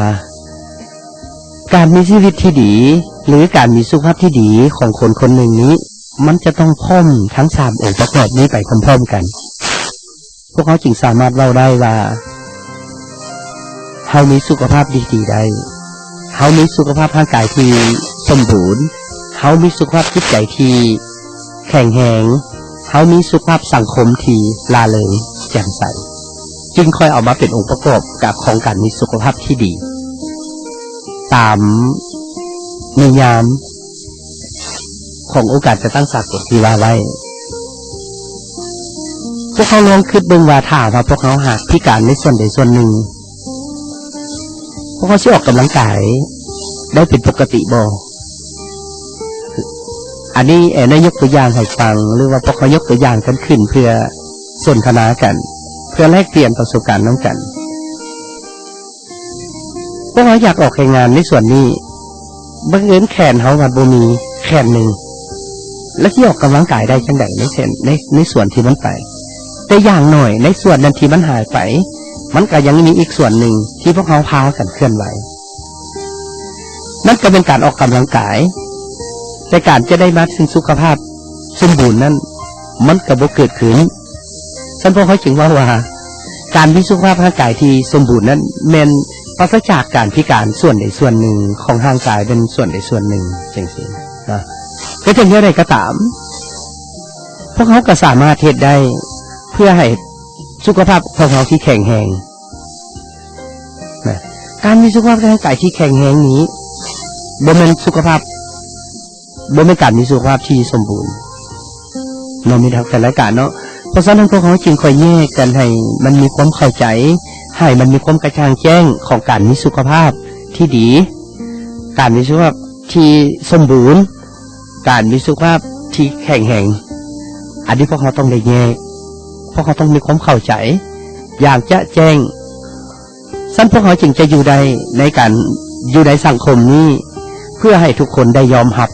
ການມີຊີວິດທີ່ດີ ຫຼື ການມີສຸຂະພາບທີ່ດີຂອງຄົນຄົນໜຶ່ງນີ້ ມັນຈະຕ້ອງພ້ອມທັງສາມອົງປະກອບນີ້ໄປພ້ອມໆກັນ. ພວກເຮົາຈຶ່ງສາມາດເວົ້າໄດ້ວ່າ ເຮົາມີສຸຂະພາບທີ່ດີໄດ້, ເຮົາມີສຸຂະພາບຮ່າງກາຍທີ່ສົມບູນ, ເຮົາມີສຸຂະພາບຈິດໃຈທີ່ແຂງແຮງ, ເຮົາມີສຸຂະພາບສັງຄົມທີ່ລ່າເລີງແຈ່ມໃສ, ຈຶ່ງຄ່ອຍເອົາມາເປັນອົງປະກອບກະ ຂອງການມີສຸຂະພາບທີ່ດີ ຕາມນິຍາມ ຂອງອົງການຈັດຕັ້ງສາກົນທີ່ວ່າໄວ້. ພວກເຮົາລອງຄິດເບິ່ງວ່າ ຖ້າວ່າພວກເຮົາຫາກພິການໃນສ່ວນໃດສ່ວນໜຶ່ງ, ພວກເຮົາຊິອອກກຳລັງກາຍໄດ້ເປັນປົກກະຕິບໍ່? ອັນນີ້ແອນາຍົກຕົວຢ່າງໃຫ້ຟັງ ຫຼືວ່າພວກເຮົາຍົກຕົວຢ່າງກັນຂຶ້ນເພື່ອສົນທະນາກັນ, ເພື່ອແລກປ່ຽນປະສົບການນຳກັນ. ພວກເຮົາຢາກອອກແຮງງານໃນສ່ວນນີ້, ບັງເອີນແຂນເຮົາພັດບໍ່ມີແຂນໜຶ່ງ, ແລ້ວຊິອອກກຳລັງກາຍໄດ້ຈັ່ງໃດໃນເສັ້ນ ໃນ ໃນສ່ວນທີ່ມັນໄປ? ແຕ່ຢ່າງໜ້ອຍໃນສ່ວນນັ້ນທີ່ມັນຫາຍໄປ, ມັນກໍຍັງມີອີກສ່ວນໜຶ່ງທີ່ພວກເຮົາພາກັນເຄື່ອນໄຫວ. ນັ້ນກໍເປັນການອອກກຳລັງກາຍ, ແຕ່ການຈະໄດ້ມາເຖິງສຸຂະພາບສົມບູນນັ້ນ ມັນກໍບໍ່ເກີດຂຶ້ນ. ຊັ້ນພວກເຮົາຈຶ່ງເວົ້າວ່າ ການມີສຸຂະພາບຮ່າງກາຍທີ່ສົມບູນນັ້ນ ແມ່ນປາສະຈາກການພິການສ່ວນໃດສ່ວນໜຶ່ງຂອງຮ່າງກາຍ ເປັນສ່ວນໃດສ່ວນໜຶ່ງຈັ່ງຊີ້ນະ. ແຕ່ເຖິງແນວໃດກໍຕາມ, ພວກເຮົາກໍສາມາດເຮັດໄດ້ເພື່ອໃຫ້ສຸຂະພາບຂອງເຮົາທີ່ແຂງແຮງນະ. ການມີສຸຂະພາບທາງຮ່າງກາຍທີ່ແຂງແຮງນີ້ ບໍ່ແມ່ນສຸຂະພາບ ບໍ່ແມ່ນການມີສຸຂະພາບທີ່ສົມບູນເນາະ ມິດຮັກແຟນລາຍການເນາະ. ເພາະສະນັ້ນ ພວກເຮົາຈຶ່ງຄ່ອຍແຍກກັນໃຫ້ມັນມີຄວາມເຂົ້າໃຈ, ໃຫ້ມັນມີຄວາມກະຈ່າງແຈ້ງຂອງການມີສຸຂະພາບທີ່ດີ, ການມີສຸຂະພາບທີ່ສົມບູນ, ການມີສຸຂະພາບທີ່ແຂງແຮງ. ອັນນີ້ພວກເຮົາຕ້ອງໄດ້ແຍກ, ພວກເຮົາຕ້ອງມີຄວາມເຂົ້າໃຈຢ່າງຈະແຈ້ງ. ຊັ້ນພວກເຮົາຈຶ່ງຈະຢູ່ໄດ້ໃນການຢູ່ໃນສັງຄົມນີ້ ເພື່ອໃຫ້ທຸກຄົນໄດ້ຍອມຮັບ.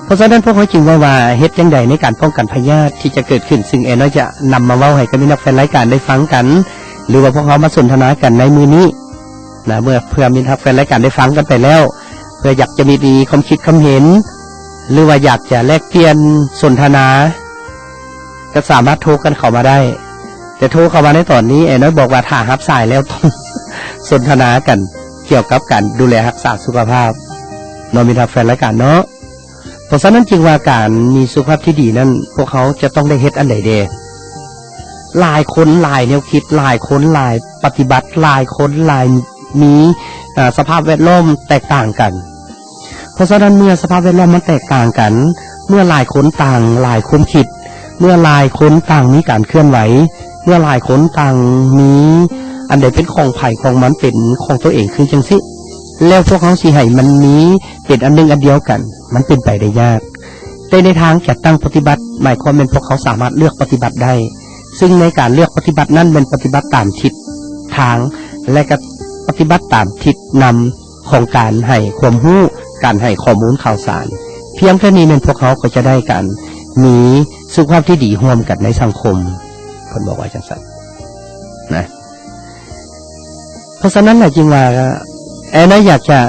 ເພາະສະນັ້ນ ພວກເຮົາຈຶ່ງເວົ້າວ່າ ເຮັດຈັ່ງໃດໃນການປ້ອງກັນພະຍາດທີ່ຈະເກີດຂຶ້ນ, ຊຶ່ງແອນ້ອຍຈະນຳມາເວົ້າໃຫ້ກັບມິດຮັກແຟນລາຍການໄດ້ຟັງກັນ ຫຼືວ່າພວກເຮົາມາສົນທະນາກັນໃນມື້ນີ້ນະ, ເມື່ອເພື່ອມິດຮັກແຟນລາຍການໄດ້ຟັງກັນໄປແລ້ວ, ເພື່ອຢາກຈະມີ ມີຄວາມຄິດຄວາມເຫັນ ຫຼືວ່າຢາກຈະແລກປ່ຽນສົນທະນາ ກໍສາມາດໂທກັນເຂົ້າມາໄດ້. ແຕ່ໂທເຂົ້າມາໃນຕອນນີ້ ແອນ້ອຍບອກວ່າຖ້າຮັບສາຍແລ້ວຕ້ອງສົນທະນາກັນກ່ຽວກັບການດູແລຮັກສາສຸຂະພາບເນາະ ມິດຮັກແຟນລາຍການເນາະ. ເພາະສະນັ້ນຈຶ່ງວ່າການມີສຸຂະພາບທີ່ດີນັ້ນ ພວກເຮົາຈະຕ້ອງໄດ້ເຮັດອັນໃດແດ່? ຫຼາຍຄົນຫຼາຍແນວຄິດ, ຫຼາຍຄົນຫຼາຍປະຕິບັດ, ຫຼາຍຄົນຫຼາຍມີ ອາ ສະພາບແວດລ້ອມແຕກຕ່າງກັນ. ເພາະສະນັ້ນ ເມື່ອສະພາບແວດລ້ອມມັນແຕກຕ່າງກັນ, ເມື່ອຫຼາຍຄົນຕ່າງຫຼາຍຄວາມຄິດ, ເມື່ອຫຼາຍຄົນຕ່າງມີການເຄື່ອນໄຫວ, ເມື່ອຫຼາຍຄົນຕ່າງມີອັນໃດເປັນຂອງໃຜຂອງມັນ ເປັນຂອງຕົວເອງຄືຈັ່ງຊີ້, ແລ້ວພວກເຮົາຊິໃຫ້ມັນມີເປັນອັນໜຶ່ງອັນດຽວກັນ, ມັນເປັນໄປໄດ້ຍາກ. ແຕ່ໃນທາງຈັດຕັ້ງປະຕິບັດ ໝາຍຄວາມແມ່ນພວກເຮົາສາມາດເລືອກປະຕິບັດໄດ້, ຊຶ່ງໃນການເລືອກປະຕິບັດນັ້ນແມ່ນປະຕິບັດຕາມທິດທາງ ແລະ ກະປະຕິບັດຕາມທິດນຳ ຂອງການໃຫ້ຄວາມຮູ້, ການໃຫ້ຂໍ້ມູນຂ່າວສານ. ພຽງແຄ່ນີ້ແມ່ນພວກເຮົາກໍຈະໄດ້ການມີສຸຂະພາບທີ່ດີຮ່ວມກັນໃນສັງຄົມ, ເພິ່ນບອກວ່າຈັ່ງຊັ້ນນະ. ເພາະສະນັ້ນແຫຼະຈຶ່ງວ່າ ແອນນາຢາກຈະ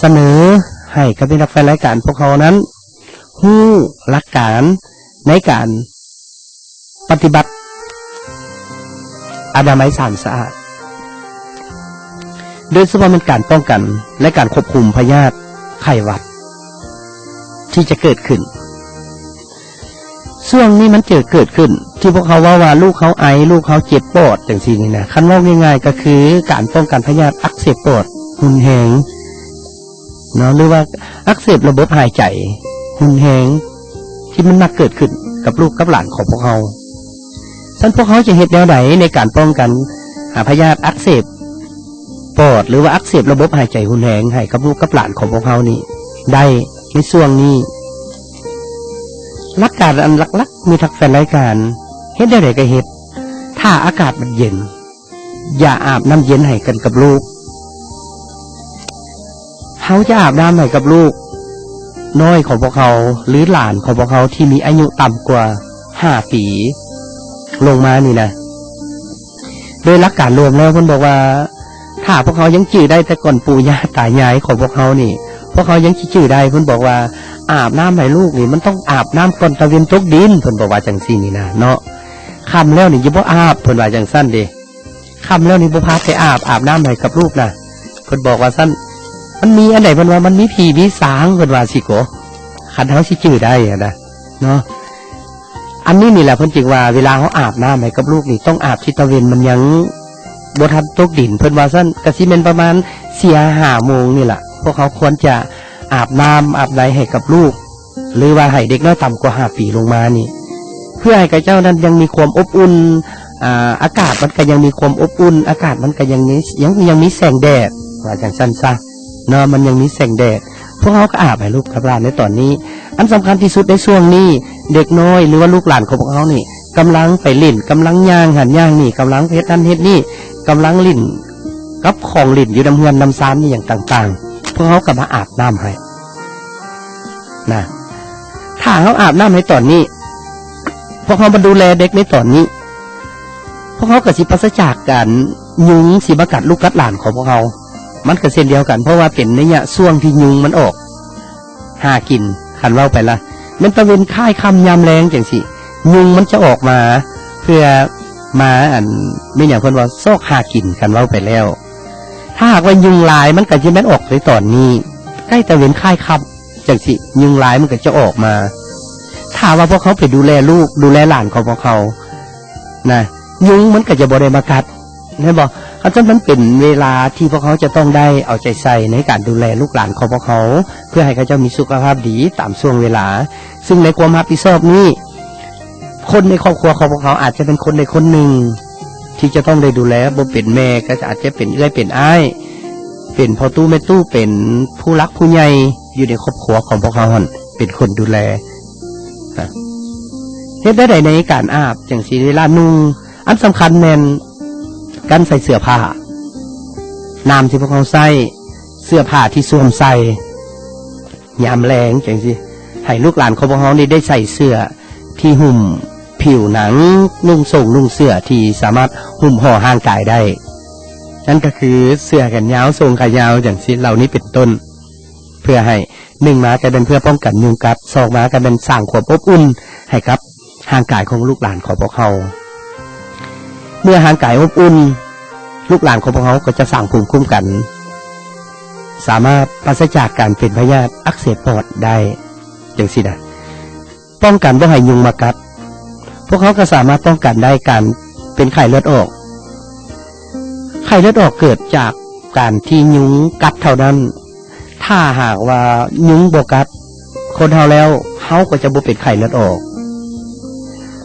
ສະເໜີໃຫ້ກັບມິດຮັກແຟນລາຍການພວກເຮົານັ້ນ ຮູ້ຫຼັກການໃນການປະຕິບັດອະນາໄມສາມສະອາດ, ໂດຍສະເພາະແມ່ນການປ້ອງກັນ ແລະ ການຄວບຄຸມພະຍາດໄຂ້ຫວັດທີ່ຈະເກີດຂຶ້ນ. ຊ່ວງນີ້ມັນເຈີເກີດຂຶ້ນ ທີ່ພວກເຮົາເວົ້າວ່າ ລູກເຮົາໄອ, ລູກເຮົາເຈັບປອດ ຈັ່ງຊີ້ນີ້ນະ. ຄັນເວົ້າງ່າຍໆ ກໍຄືການປ້ອງກັນພະຍາດອັກເສບປອດຮຸນແຮງ ເນາະ ຫຼືວ່າອັກເສບລະບົບຫາຍໃຈຮຸນແຮງ ທີ່ມັນມັກເກີດຂຶ້ນກັບລູກກັບຫຼານຂອງພວກເຮົາ. ຊັ້ນພວກເຮົາຈະເຮັດແນວໃດໃນການປ້ອງກັນ ອາ ພະຍາດອັກເສບປອດ ຫຼືວ່າອັກເສບລະບົບຫາຍໃຈຮຸນແຮງໃຫ້ກັບລູກກັບຫຼານຂອງພວກເຮົານີ້ໄດ້ໃນຊ່ວງນີ້? ຫຼັກການອັນຫຼັກໆ ມີທັກແຟນລາຍການ ເຮັດແນວໃດກໍເຮັດ ຖ້າອາກາດມັນເຢັນ ຢ່າອາບນ້ຳເຢັນໃຫ້ກັນກັບລູກ. ເຮົາຈະອາບນ້ຳໃຫ້ກັບລູກນ້ອຍຂອງພວກເຮົາ ຫຼື ຫຼານຂອງພວກເຮົາທີ່ມີອາຍຸຕ່ຳກວ່າຫ້າປີລົງມານີ້ນະ. ໂດຍຫຼັກການລວມແລ້ວ ເພິ່ນບອກວ່າ ຖ້າພວກເຮົາຍັງຈື່ໄດ້ແຕ່ກ່ອນປູ່ຍ່າຕາຍາຍຂອງພວກເຮົານີ້ ພວກເຮົາຍັງຊິຈື່ໄດ້. ເພິ່ນບອກວ່າ ອາບນ້ຳໃຫ້ລູກນີ້ ມັນຕ້ອງອາບນ້ຳກ່ອນຕາເວັນຕົກດິນ ເພິ່ນບອກວ່າຈັ່ງຊີ້ນີ້ນະເນາະ. ຄ່ຳແລ້ວນີ້ຢ່າບໍ່ອາບ ເພິ່ນວ່າຈັ່ງຊັ້ນເດ້. ຄ່ຳແລ້ວນີ້ບໍ່ພາໄປອາບ ອາບນ້ຳໃຫ້ກັບລູກນະ ເພິ່ນບອກວ່າຊັ້ນ. ມັນມີອັນໃດ ເພິ່ນວ່າມັນມີຜີມີສາງ ເພິ່ນວ່າຊີ້ໂກ ຄັນເຮົາຊິຈື່ໄດ້ຫັ້ນນະເນາະ. ອັນນີ້ນີ້ແຫຼະ ເພິ່ນຈຶ່ງວ່າເວລາເຮົາອາບນ້ຳໃຫ້ກັບລູກນີ້ ຕ້ອງອາບທີ່ຕາເວັນມັນຍັງບໍ່ທັນຕົກດິນ ເພິ່ນວ່າຊັ້ນ. ກະຊິແມ່ນປະມານສີ່ຫ້າໂມງນີ້ລະ ພວກເຮົາຄວນຈະອາບນ້ຳອາບໃດໃຫ້ກັບລູກ ຫຼືວ່າໃຫ້ເດັກນ້ອຍຕ່ຳກວ່າຫ້າປີລົງມານີ້ ເພື່ອໃຫ້ເຂົາເຈົ້ານັ້ນຍັງມີຄວາມອົບອຸ່ນ, ອາ, ອາກາດມັນກໍຍັງມີຄວາມອົບອຸ່ນ, ອາກາດມັນກໍຍັງມີ, ຍັງ, ຍັງມີແສງແດດ ວ່າຈັ່ງຊັ້ນຊະເນາະ, ມັນຍັງມີແສງແດດ. ພວກເຮົາກໍອາບໃຫ້ລູກກັບຫຼານໃນຕອນນີ້. ອັນສຳຄັນທີ່ສຸດໃນຊ່ວງນີ້ ເດັກນ້ອຍ ຫຼືວ່າລູກຫຼານຂອງພວກເຮົານີ້ ກຳລັງໄປຫຼິ້ນ, ກຳລັງຍ່າງຫັ້ນຍ່າງນີ້, ກຳລັງເຮັດນັ້ນເຮັດນີ້, ກຳລັງຫຼິ້ນກັບຂອງຫຼິ້ນຢູ່ນຳເຮືອນນຳຊານອີ່ຫຍັງຕ່າງໆ, ພວກເຮົາກໍມາອາບນ້ຳໃຫ້. ນະ ຖ້າເຮົາອາບນ້ຳໃຫ້ຕອນນີ້ ພວກເຮົາມາດູແລເດັກໃນຕອນນີ້ ພວກເຮົາກໍຊິປາສະຈາກການຍຸງຊິມາກັດລູກກັດຫຼານຂອງພວກເຮົາ. ມັນກໍເຊັ່ນດຽວກັນ ເພາະວ່າເປັນໄລຍະຊ່ວງທີ່ຍຸງມັນອອກຫາກິນ. ຄັນເວົ້າໄປລະ ແມ່ນຕາເວັນຄ້າຍຄ່ຳຍາມແລງຈັ່ງຊີ້ ຍຸງມັນຈະອອກມາເພື່ອມາ ອັນ ແມ່ນຫຍັງເພິ່ນວ່າຊອກຫາກິນ. ຄັນເວົ້າໄປແລ້ວ ຖ້າຫາກວ່າຍຸງຫຼາຍ ມັນກໍຈະແມ່ນອອກໃນຕອນນີ້ ໃກ້ຕາເວັນຄ້າຍຄ່ຳຈັ່ງຊີ້ ຍຸງຫຼາຍມັນກໍຈະອອກມາ. ຖ້າວ່າພວກເຮົາໄປດູແລລູກ ດູແລຫຼານຂອງພວກເຮົານະ ຍຸງມັນກໍຈະບໍ່ໄດ້ມາກັດ ແມ່ນບໍ່? ຄັນຊັ້ນມັນເປັນເວລາທີ່ພວກເຮົາຈະຕ້ອງໄດ້ເອົາໃຈໃສ່ໃນການດູແລລູກຫຼານຂອງພວກເຮົາ ເພື່ອໃຫ້ເຂົາເຈົ້າມີສຸຂະພາບດີຕາມຊ່ວງເວລາ. ຊຶ່ງໃນຄວາມຮັບຜິດຊອບນີ້ ຄົນໃນຄອບຄົວຂອງພວກເຮົາອາດຈະເປັນຄົນໃດຄົນໜຶ່ງທີ່ຈະຕ້ອງໄດ້ດູແລ, ບໍ່ເປັນແມ່ກໍອາດຈະເປັນເອື້ອຍເປັນອ້າຍ, ເປັນພໍ່ຕູ້ແມ່ຕູ້, ເປັນຜູ້ຫຼັກຜູ້ໃຫຍ່ຢູ່ໃນຄອບຄົວຂອງພວກເຮົາຫັ້ນ ເປັນຄົນດູແລ. ເຮັດແນວໃດໃນການອາບຈັ່ງຊີ້ ເວລານຸ່ງ? ອັນສຳຄັນແມ່ນການໃສ່ເສື້ອຜ້າ, ນ້ຳທີ່ພວກເຮົາໃຊ້, ເສື້ອຜ້າທີ່ສວມໃສ່ ຍາມແລງຈັ່ງຊີ້ ໃຫ້ລູກຫຼານຂອງພວກເຮົານີ້ໄດ້ໃສ່ເສື້ອທີ່ຫຸ້ມຜິວໜັງ, ນຸ່ງໂສ້ງນຸ່ງເສື້ອທີ່ສາມາດຫຸ້ມຫໍ່ຮ່າງກາຍໄດ້. ນັ້ນກໍຄືເສື້ອແຂນຍາວ, ໂສ້ງຂາຍາວຈັ່ງຊີ້ເຫຼົ່ານີ້ເປັນຕົ້ນ, ເພື່ອໃຫ້ ໜຶ່ງມາກໍແມ່ນເພື່ອປ້ອງກັນຍຸງກັດ, ສອງມາກໍແມ່ນສ້າງຄວາມອົບອຸ່ນໃຫ້ກັບຮ່າງກາຍຂອງລູກຫຼານຂອງພວກເຮົາ. ເມື່ອຮ່າງກາຍອົບອຸ່ນ, ລູກຫຼານຂອງພວກເຮົາກໍຈະສ້າງພູມຄຸ້ມກັນ, ສາມາດປາສະຈາກການເປັນພະຍາດອັກເສບປອດໄດ້ ຈັ່ງຊີ້ນະ. ປ້ອງກັນບໍ່ໃຫ້ຍຸງມາກັດ, ພວກເຮົາກໍສາມາດປ້ອງກັນໄດ້ການເປັນໄຂ້ເລືອດອອກ. ໄຂ້ເລືອດອອກເກີດຈາກການທີ່ຍຸງກັດເທົ່ານັ້ນ. ຖ້າຫາກວ່າຍຸງບໍ່ກັດຄົນເຮົາແລ້ວ, ເຮົາກໍຈະບໍ່ເປັນໄຂ້ເລືອດອອກ.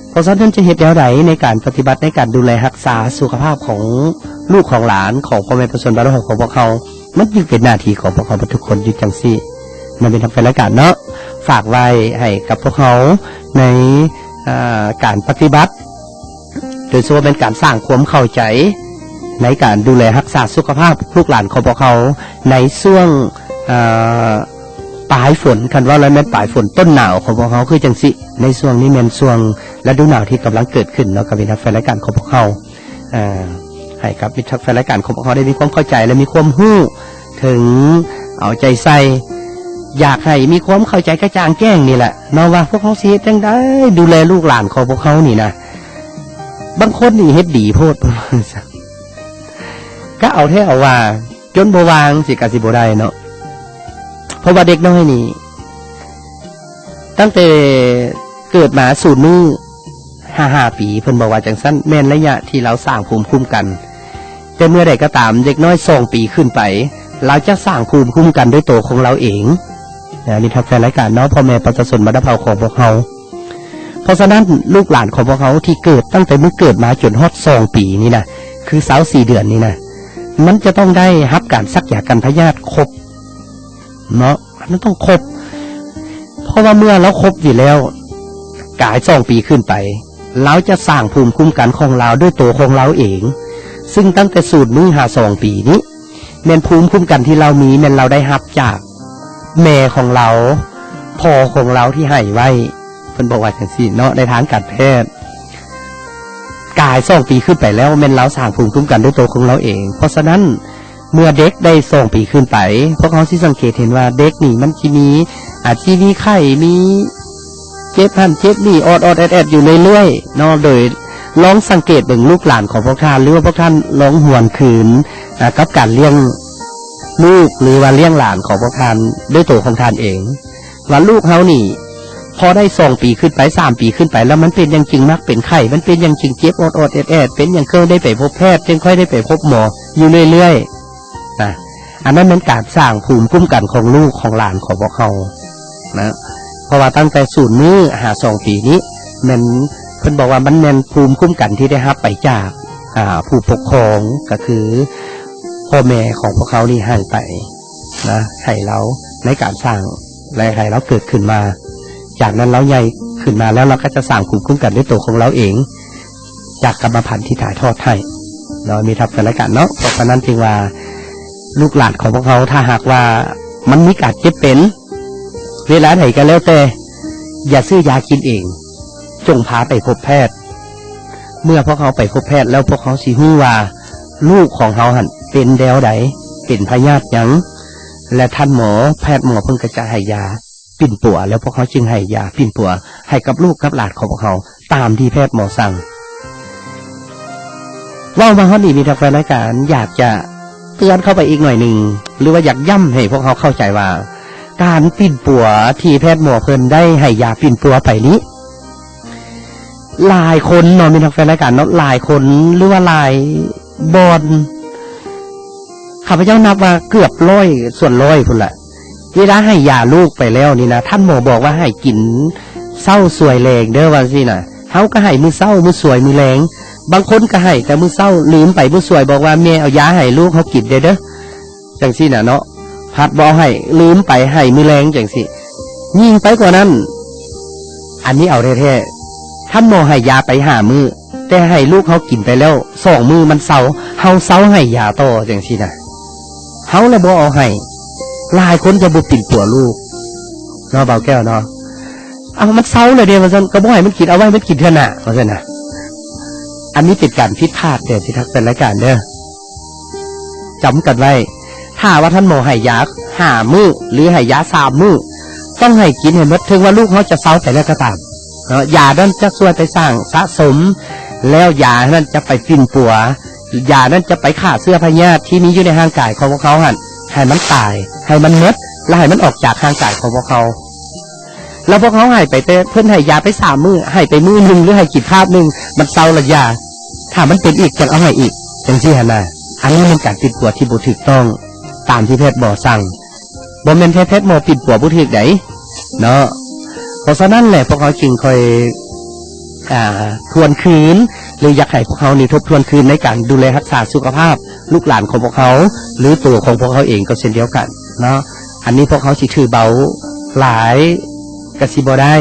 ເພາະສະນັ້ນ ເຮົາຈະເຮັດແນວໃດໃນການປະຕິບັດ ໃນການດູແລຮັກສາສຸຂະພາບຂອງລູກຂອງຫຼານ ຂອງພໍ່ແມ່ປະຊາຊົນບ້ານເຮົາຂອງພວກເຮົາ? ມັນຈຶ່ງເປັນໜ້າທີ່ຂອງພວກເຮົາເບິດທຸກຄົນຢູ່ຈັ່ງຊີ້. ນັ້ນແມ່ນທາງແຟນລາຍການເນາະ ຝາກໄວ້ໃຫ້ກັບພວກເຮົາໃນ ເອີ ການປະຕິບັດ ໂດຍສະເພາະແມ່ນການສ້າງຄວາມເຂົ້າໃຈໃນການດູແລຮັກສາສຸຂະພາບລູກຫຼານຂອງພວກເຮົາໃນຊ່ວງ ເອີ ປາຍຝົນ, ຄັນເວົ້າແລ້ວແມ່ນປາຍຝົນຕົ້ນໜາວຂອງພວກເຮົາຄືຈັ່ງຊີ້. ໃນຊ່ວງນີ້ແມ່ນຊ່ວງລະດູໜາວທີ່ກຳລັງເກີດຂຶ້ນເນາະ ກັບມິດຮັກແຟນລາຍການຂອງພວກເຮົາ. ເອີ ໃຫ້ກັບມິດຮັກແຟນລາຍການຂອງພວກເຮົາໄດ້ມີຄວາມເຂົ້າໃຈ ແລະ ມີຄວາມຮູ້ເຖິງເອົາໃຈໃສ່, ຢາກໃຫ້ມີຄວາມເຂົ້າໃຈກະຈ່າງແຈ້ງນີ້ແຫຼະເນາະ ວ່າພວກເຮົາຊິເຮັດຈັ່ງໃດດູແລລູກຫຼານຂອງພວກເຮົານີ້ນະ. ບາງຄົນນີ້ເຮັດດີໂພດ ກະເອົາແທ້ເອົາວ່າ ຈົນບໍ່ວ່າງຊິກະຊິບໍ່ໄດ້ເນາະ. ເພາະວ່າເດັກນ້ອຍນີ້ ຕັ້ງແຕ່ເກີດມາສູນມື້ ຫ້າ ຫ້າປີ ເພິ່ນບອກວ່າຈັ່ງຊັ້ນ ແມ່ນໄລຍະທີ່ລາວສ້າງພູມຄຸ້ມກັນ. ແຕ່ເມື່ອໃດກໍຕາມ ເດັກນ້ອຍສອງປີຂຶ້ນໄປ ລາວຈະສ້າງພູມຄຸ້ມກັນດ້ວຍໂຕຂອງລາວເອງ. ນະ ມິດຮັກແຟນລາຍການເນາະ ພໍ່ແມ່ປະຊາຊົນບັນດາເຜົ່າຂອງພວກເຮົາ. ເພາະສະນັ້ນ ລູກຫຼານຂອງພວກເຮົາທີ່ເກີດຕັ້ງແຕ່ມື້ເກີດມາຈົນຮອດສອງປີນີ້ນະ ຄືຊາວສີ່ເດືອນນີ້ນະ ມັນຈະຕ້ອງໄດ້ຮັບການສັກຢາກັນພະຍາດຄົບເນາະ, ມັນຕ້ອງຄົບ. ເພາະວ່າເມື່ອລາວຄົບຢູ່ແລ້ວ ກາຍສອງປີຂຶ້ນໄປ ລາວຈະສ້າງພູມຄຸ້ມກັນຂອງລາວດ້ວຍໂຕຂອງລາວເອງ. ຊຶ່ງຕັ້ງແຕ່ສູນມື້ຫາສອງປີນີ້ ແມ່ນພູມຄຸ້ມກັນທີ່ລາວມີ ແມ່ນລາວໄດ້ຮັບຈາກແມ່ຂອງລາວ ພໍ່ຂອງລາວທີ່ໃຫ້ໄວ້. ເພິ່ນບອກວ່າຈັ່ງຊີ້ເນາະ ໃນທາງການແພດ ກາຍສອງປີຂຶ້ນໄປແລ້ວ ແມ່ນລາວສ້າງພູມຄຸ້ມກັນດ້ວຍໂຕຂອງລາວເອງ. ເພາະສະນັ້ນ ເມື່ອເດັກໄດ້ສອງປີຂຶ້ນໄປ ພວກເຮົາຊິສັງເກດເຫັນວ່າເດັກນີ້ມັນຊິມີ ອາດຊິມີໄຂ້ ມີເຈັບຫັ້ນເຈັບນີ້ ອອດໆແອດໆຢູ່ເລື້ອຍໆເນາະ. ໂດຍລອງສັງເກດເບິ່ງລູກຫຼານຂອງພວກທ່ານ ຫຼືວ່າພວກທ່ານລອງຫວນຄືນ ອາ ກັບການລ້ຽງລູກ ຫຼືວ່າລ້ຽງຫຼານຂອງພວກທ່ານດ້ວຍໂຕຂອງທ່ານເອງ ວ່າລູກເຮົານີ້ ພໍໄດ້ສອງປີຂຶ້ນໄປ ສາມປີຂຶ້ນໄປແລ້ວ ມັນເປັນຫຍັງຈຶ່ງມັກເປັນໄຂ້? ມັນເປັນຫຍັງຈຶ່ງເຈັບອອດໆແອດໆ? ເປັນຫຍັງເຄີຍໄດ້ໄປພົບແພດ? ຈຶ່ງຄ່ອຍໄດ້ໄປພົບໝໍຢູ່ເລື້ອຍໆ? ນະ ອັນນັ້ນແມ່ນການສ້າງພູມຄຸ້ມກັນຂອງລູກຂອງຫຼານຂອງພວກເຮົານະ. ເພາະວ່າຕັ້ງແຕ່ສູນມື້ຫາສອງປີນີ້ ແມ່ນ ເພິ່ນບອກວ່າມັນແມ່ນພູມຄຸ້ມກັນທີ່ໄດ້ຮັບໄປຈາກ ອ່າ ຜູ້ປົກຄອງ ກໍຄືພໍ່ແມ່ຂອງພວກເຮົານີ້ໃຫ້ໄປນະ ໃຫ້ລາວໃນການສ້າງ ແລະ ໃຫ້ລາວເກີດຂຶ້ນມາ. ຈາກນັ້ນລາວໃຫຍ່ຂຶ້ນມາແລ້ວ ລາວກໍຈະສ້າງພູມຄຸ້ມກັນດ້ວຍໂຕຂອງລາວເອງ ຈາກກຳມະພັນທີ່ຖ່າຍທອດໃຫ້ເນາະ ມີທັບແຟນລາຍການເນາະ. ເພາະສະນັ້ນຈຶ່ງວ່າ ລູກຫຼານຂອງພວກເຮົາ ຖ້າຫາກວ່າມັນມີການເຈັບເປັນເວລາໃດກໍແລ້ວແຕ່ ຢ່າຊື້ຢາກິນເອງ ຈົ່ງພາໄປພົບແພດ. ເມື່ອພວກເຮົາໄປພົບແພດແລ້ວ ພວກເຮົາຊິຮູ້ວ່າລູກຂອງເຮົາຫັ້ນເປັນແນວໃດ ເປັນພະຍາດຫຍັງ ແລະ ທ່ານໝໍ ແພດໝໍເພິ່ນກໍຈະໃຫ້ຢາປິ່ນປົວ ແລ້ວພວກເຮົາຈຶ່ງໃຫ້ຢາປິ່ນປົວໃຫ້ກັບລູກກັບຫຼານຂອງພວກເຮົາ ຕາມທີ່ແພດໝໍສັ່ງ. ເວົ້າມາຮອດນີ້ ມີທັບແຟນລາຍການ ຢາກຈະເຕືອນເຂົ້າໄປອີກໜ້ອຍໜຶ່ງ ຫຼືວ່າຢາກຢ້ຳໃຫ້ພວກເຮົາເຂົ້າໃຈວ່າ ການປິ່ນປົວທີ່ແພດໝໍເພິ່ນໄດ້ໃຫ້ຢາປິ່ນປົວໄປນີ້ ຫຼາຍຄົນເນາະ ມີທັບແຟນລາຍການເນາະ ຫຼາຍຄົນ ຫຼືວ່າຫຼາຍບ່ອນ ຂ້າພະເຈົ້ານັບວ່າເກືອບຮ້ອຍສ່ວນຮ້ອຍພຸ້ນລະ ເວລາໃຫ້ຢາລູກໄປແລ້ວນີ້ນະ ທ່ານໝໍບອກວ່າໃຫ້ກິນເຊົ້າສວຍແລງເດີ ວ່າຊີ້ນະ. ເຮົາກໍໃຫ້ມື້ເຊົ້າ ມື້ສວຍ ມື້ແລງ. ບາງຄົນກໍໃຫ້ແຕ່ມື້ເຊົ້າ ລືມໄປມື້ສວຍ ບອກວ່າ ແມ່ເອົາຢາໃຫ້ລູກເຮົາກິນແດ່ເດີ ຈັ່ງຊີ້ນະເນາະ. ພັດບໍ່ເອົາໃຫ້ ລືມໄປ ໃຫ້ມື້ແລງຈັ່ງຊີ້. ຍິ່ງໄປກວ່ານັ້ນ ອັນນີ້ເອົາແທ້ໆ ທ່ານໝໍໃຫ້ຢາໄປຫ້າມື້ ແຕ່ໃຫ້ລູກເຮົາກິນໄປແລ້ວສອງມື້ມັນເຊົາ ເຮົາເຊົາໃຫ້ຢາຕໍ່ຈັ່ງຊີ້ນະ ເຮົາລະບໍ່ເອົາໃຫ້. ຫຼາຍຄົນຈະບໍ່ປິ່ນປົວລູກເນາະ ບ່າວແກ້ວເນາະ. ເອົາ ມັນເຊົາແລ້ວເດ້ ວ່າຊັ້ນ ກໍບໍ່ໃຫ້ມັນກິນ ເອົາໄວ້ມັນກິນເທື່ອໜ້າ ວ່າຊັ້ນນະ. ອັນນີ້ເປັນການຜິດພາດເດີ ທີ່ທັກແຟນລາຍການເດີ ຈຳກັນໄວ້. ຖ້າວ່າທ່ານໝໍໃຫ້ຢາຫ້າມື້ ຫຼືໃຫ້ຢາສາມມື້ ຕ້ອງໃຫ້ກິນໃຫ້ໝົດ ເຖິງວ່າລູກເຮົາຈະເຊົາໄປແລ້ວກໍຕາມເນາະ. ຢານັ້ນຈະຊ່ວຍໄປສ້າງສະສົມ ແລ້ວຢານັ້ນຈະໄປປິ່ນປົວ ຢານັ້ນຈະໄປຂ້າເຊື້ອພະຍາດທີ່ມີຢູ່ໃນຮ່າງກາຍຂອງພວກເຮົາຫັ້ນ ໃຫ້ມັນຕາຍ ໃຫ້ມັນໝົດ ແລະ ໃຫ້ມັນອອກຈາກຮ່າງກາຍຂອງພວກເຮົາ. ແລ້ວພວກເຮົາໃຫ້ໄປແຕ່ ເພິ່ນໃຫ້ຢາໄປສາມມື້ ໃຫ້ໄປມື້ໜຶ່ງ ຫຼືໃຫ້ກິນຄາບໜຶ່ງ ມັນເຊົາລະຢ່າ ຖ້າມັນເປັນອີກ ຈັ່ງເອົາໃຫ້ອີກ ຈັ່ງຊີ້ຫັ້ນນະ. ອັນນີ້ແມ່ນການປິ່ນປົວທີ່ບໍ່ຖືກຕ້ອງ ຕາມທີ່ແພດໝໍສັ່ງ. ບໍ່ແມ່ນແຕ່ແພດໝໍປິ່ນປົວບໍ່ຖືກໃດເນາະ. ເພາະສະນັ້ນແຫຼະ ພວກເຮົາຈຶ່ງຄ່ອຍ ອ່າ ທວນຄືນ ຫຼື ຢາກໃຫ້ພວກເຮົານີ້ທົບທວນຄືນໃນການດູແລຮັກສາສຸຂະພາບລູກຫຼານຂອງພວກເຮົາ ຫຼື ຕົວຂອງພວກເຮົາເອງກໍເຊັ່ນດຽວກັນເນາະ. ອັນນີ້ພວກເຮົາຊິຖືເບົາຫຼາຍກໍຊິບໍ່ໄດ້.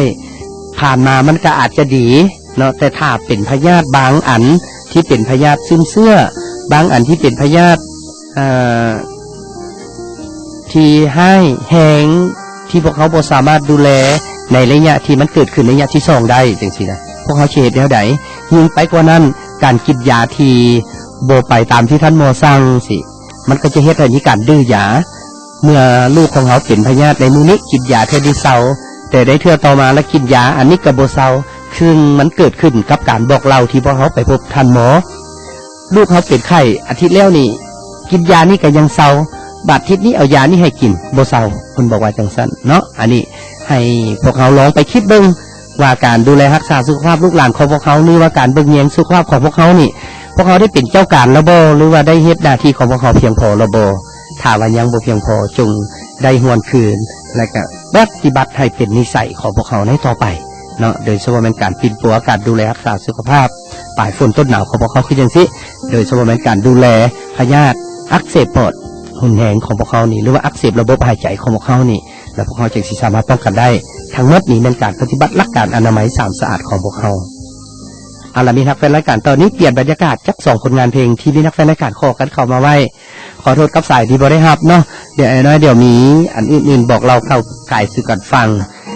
ຜ່ານມາມັນກໍອາດຈະດີເນາະ ແຕ່ຖ້າເປັນພະຍາດບາງອັນທີ່ເປັນພະຍາດຊຶມເຊື້ອ ບາງອັນທີ່ເປັນພະຍາດ ເອີ ທີ່ຮ້າຍແຮງ ທີ່ພວກເຮົາບໍ່ສາມາດດູແລໃນໄລຍະທີ່ມັນເກີດຂຶ້ນໄລຍະທີສອງໄດ້ຈັ່ງຊີ້ນະ ພວກເຮົາຊິເຮັດແນວໃດ? ຍິ່ງໄປກວ່ານັ້ນ ການກິນຢາທີ່ບໍ່ໄປຕາມທີ່ທ່ານໝໍສັ່ງຊີ້ ມັນກໍຈະເຮັດໃຫ້ມີການດື້ຢາ. ເມື່ອລູກຂອງເຮົາເປັນພະຍາດໃນມື້ນີ້ ກິນຢາເທື່ອນີ້ເຊົາ ແຕ່ໃນເທື່ອຕໍ່ມາລະກິນຢາອັນນີ້ກໍບໍ່ເຊົາ ຊຶ່ງມັນເກີດຂຶ້ນກັບການບອກເລົ່າທີ່ພວກເຮົາໄປພົບທ່ານໝໍ. ລູກເຮົາເປັນໄຂ້ອາທິດແລ້ວນີ້ ກິນຢານີ້ກໍຍັງເຊົາ ບາດທິດນີ້ເອົາຢານີ້ໃຫ້ກິນ ບໍ່ເຊົາ ເພິ່ນບອກວ່າຈັ່ງຊັ້ນເນາະ. ອັນນີ້ໃຫ້ພວກເຮົາລອງໄປຄິດເບິ່ງວ່າ ການດູແລຮັກສາສຸຂະພາບລູກຫຼານຂອງພວກເຮົາ ຫຼືວ່າການເບິ່ງແຍງສຸຂະພາບຂອງພວກເຮົານີ້ ພວກເຮົາໄດ້ເປັນເຈົ້າການແລ້ວບໍ່ ຫຼືວ່າໄດ້ເຮັດໜ້າທີ່ຂອງພວກເຮົາພຽງພໍແລ້ວບໍ່? ຖ້າວ່າຍັງບໍ່ພຽງພໍ ຈົ່ງໄດ້ຫວນຄືນ ແລະ ກະປະຕິບັດໃຫ້ເປັນນິໄສຂອງພວກເຮົາໃນຕໍ່ໄປເນາະ ໂດຍສະເພາະແມ່ນການປິ່ນປົວ ການດູແລຮັກສາສຸຂະພາບ ປາຍຝົນຕົ້ນໜາວຂອງພວກເຮົາຄືຈັ່ງຊີ້ ໂດຍສະເພາະແມ່ນການດູແລພະຍາດອັກເສບປອດຮຸນແຮງຂອງພວກເຮົານີ້ ຫຼືວ່າອັກເສບລະບົບຫາຍໃຈຂອງພວກເຮົານີ້ ແລ້ວພວກເຮົາຈຶ່ງຊິສາມາດປ້ອງກັນໄດ້. ທັງໝົດນີ້ແມ່ນການປະຕິບັດຫຼັກການອະນາໄມສາມສະອາດຂອງພວກເຮົາ. ເອົາລະ ມີນັກແຟນລາຍການ ຕອນນີ້ປ່ຽນບັນຍາກາດຈັກສອງຜົນງານເພງທີ່ມີນັກແຟນລາຍການຂໍກັນເຂົ້າມາໄວ້ ຂໍໂທດກັບສາຍທີ່ບໍ່ໄດ້ຮັບເນາະ. ດຽວໄອ້ນ້ອຍ ດຽວມີອັນອື່ນໆບອກເລົ່າເຂົ້າກາຍສູ່ກັນຟັງ.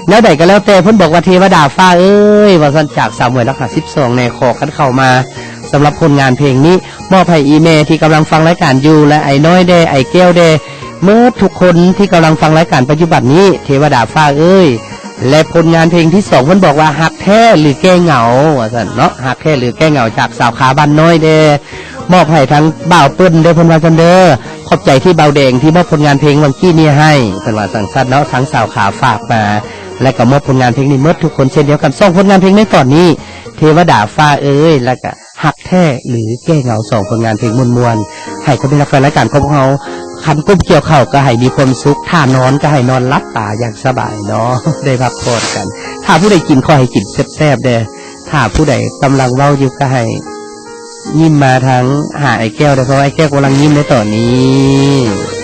ແນວໃດກໍແລ້ວແຕ່ ເພິ່ນບອກວ່າ ເທວະດາຟ້າເອີຍ ວ່າຊັ້ນ ຈາກສາວໝວຍຫຼັກຫ້າສິບສອງແດ່ ຂໍກັນເຂົ້າມາ. ສຳລັບຜົນງານເພງນີ້ ມອບໃຫ້ອີ່ແມ່ທີ່ກຳລັງຟັງລາຍການຢູ່ ແລະ ໄອ້ນ້ອຍແດ່ ໄອ້ແກ້ວແດ່ ເໝິດທຸກຄົນທີ່ກຳລັງຟັງລາຍການປັດຈຸບັນນີ້ ເທວະດາຟ້າເອີຍ ແລະ ຜົນງານເພງທີສອງ ເພິ່ນບອກວ່າ ຮັກແທ້ຫຼືແກ້ເຫງົາ ວ່າຊັ້ນເນາະ, ຮັກແທ້ຫຼືແກ້ເຫງົາ ຈາກສາວຂາບ້ານນ້ອຍເດ້ ມອບໃຫ້ທາງບ່າວເປີ້ນເດີ ເພິ່ນວ່າຊັ້ນເດີ. ຂອບໃຈທີ່ບ່າວແດງທີ່ມອບຜົນງານເພງຫວ່າງກີ້ນີ້ໃຫ້ ເພິ່ນວ່າຈັ່ງຊັ້ນເນາະ. ທາງສາວຂາຝາກມາ ແລະ ກໍມອບຜົນງານເພງນີ້ເໝິດທຸກຄົນເຊັ່ນດຽວກັນ ສອງຜົນງານເພງໃນຕອນນີ້ ເທວະດາຟ້າເອີຍ ແລະ ກໍ ຮັກແທ້ຫຼືແກ້ເຫງົາ ສອງຜົນງານເພງມ່ວນໆ ໃຫ້ຄົນທີ່ຮັກແຟນລາຍການຂອງເຮົາ ຄັນກົ້ມກ່ຽວເຂົ້າກໍໃຫ້ມີຄວາມສຸກ, ຖ້ານອນກໍໃຫ້ນອນຫຼັບຕາຢ່າງສະບາຍເນາະ, ໄດ້ພັກຜ່ອນກັນ. ຖ້າຜູ້ໃດກິນ ຂໍໃຫ້ກິນແຊບໆເດີ້. ຖ້າຜູ້ໃດກຳລັງເວົ້າຢູ່ກໍໃຫ້ຍິ້ມມາທາງຫາອ້າຍແກ້ວເດີ້, ເພາະວ່າອ້າຍແກ້ວກຳລັງຍິ້ມໃນຕອນນີ້.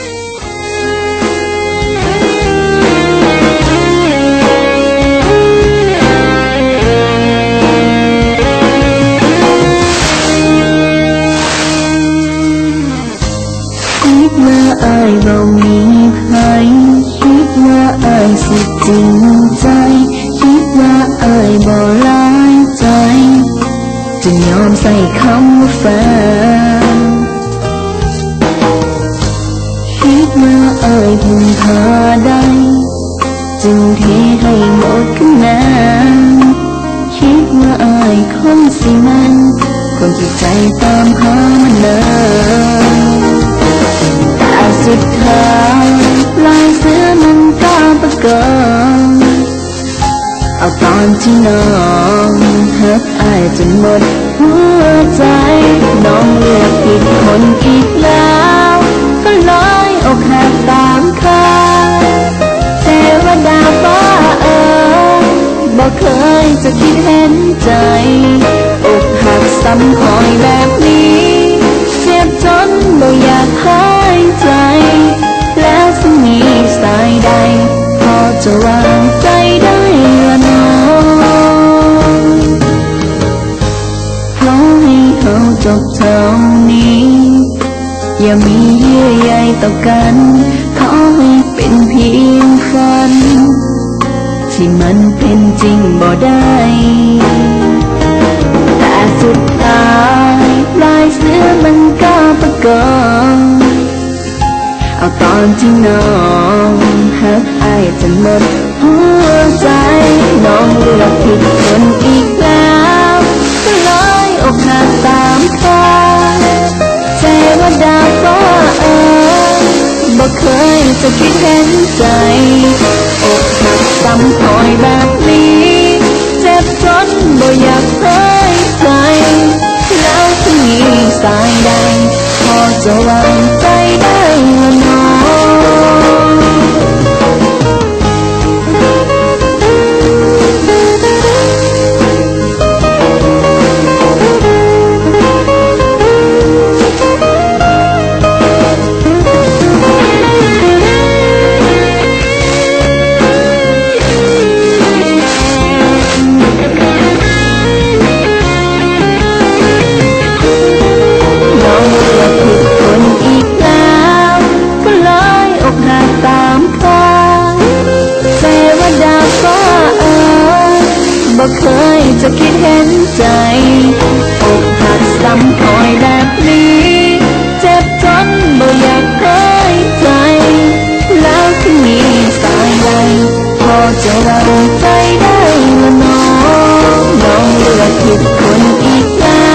ຄິດວ່າອ້າຍບໍ່ມີໃຜ, ຄິດວ່າອ້າຍຊິຈິງໃຈ, ຄິດວ່າອ້າຍບໍ່ຫຼາຍໃຈ ຈຶ່ງຍອມໃຊ້ຄຳວ່າແຟນ. ຄິດວ່າອ້າຍເພິ່ງພາໄດ້ ຈຶ່ງເທໃຫ້ໝົດຂະແໜງ. ຄິດວ່າອ້າຍຄົງຊິແມ່ນ ຄົນທີ່ໃຈຕາມຫາມານານ. ແຕ່ສຸດທ້າຍ ລາຍເສືອມັນກໍປາກົດ ເອົາຕອນທີ່ນ້ອງຮັກອ້າຍຈົນໝົດຫົວໃຈ, ນ້ອງເລືອກຜິດຄົນອີກແລ້ວ ກໍເລີຍອົກຫັກຕາມຄາດ. ເທວະດາຟ້າເອີຍ ບໍ່ເຄີຍຈະຄິດເຫັນໃຈ, ອົກຫັກຊ້ຳຄອຍແບບນີ້ ເຈັບຈົນບໍ່ຢາກຫາຍໃຈ. ແລ້ວຊິມີສາຍໃດ ພໍຈະວາງໃຈໄດ້ລະນ້ອງ? ຂໍໃຫ້ເຮົາຈົບເທົ່ານີ້ ຢ່າມີເຍື່ອໃຍຕໍ່ກັນ, ຂໍໃຫ້ເປັນພຽງຝັນ ທີ່ມັນເປັນຈິງບໍ່ໄດ້. ແຕ່ສຸດທ້າຍ ລາຍເສືອມັນກໍປາກົດ ເອົາຕອນທີ່ນ້ອງຮັກອ້າຍຈົນໝົດຫົວໃຈ. ນ້ອງເລືອກຜິດຄົນອີກແລ້ວ ກໍເລີຍອົກຫັກຕາມຄາດ. ເທວະດາຟ້າເອີຍ ບໍ່ເຄີຍຈະຄິດເຫັນໃຈ, ອົກຫັກຊ້ຳຄອຍແບບນີ້ ເຈັບຈົນບໍ່ຢາກຫາຍໃຈ. ແລ້ວຊິມີສາຍໃດ ພໍຈະວາງໃຈໄດ້ລະນ້ອງ? ນ້ອງເລືອກຜິດຄົນອີກແລ້ວ ກໍເລີຍອົກຫັກຕາມຄາດ. ເທວະດາຟ້າເອີຍ ບໍ່ເຄີຍຈະຄິດເຫັນໃຈ, ອົກຫັກຊ້ຳຄອຍແບບນີ້ ເຈັບຈົນບໍ່ຢາກຫາຍໃຈ. ແລ້ວຊິມີສາຍໃດ ພໍຈະວາງໃຈໄດ້ລະນ້ອງ? ນ້ອງເລືອກຜິດຄົນອີກແລ້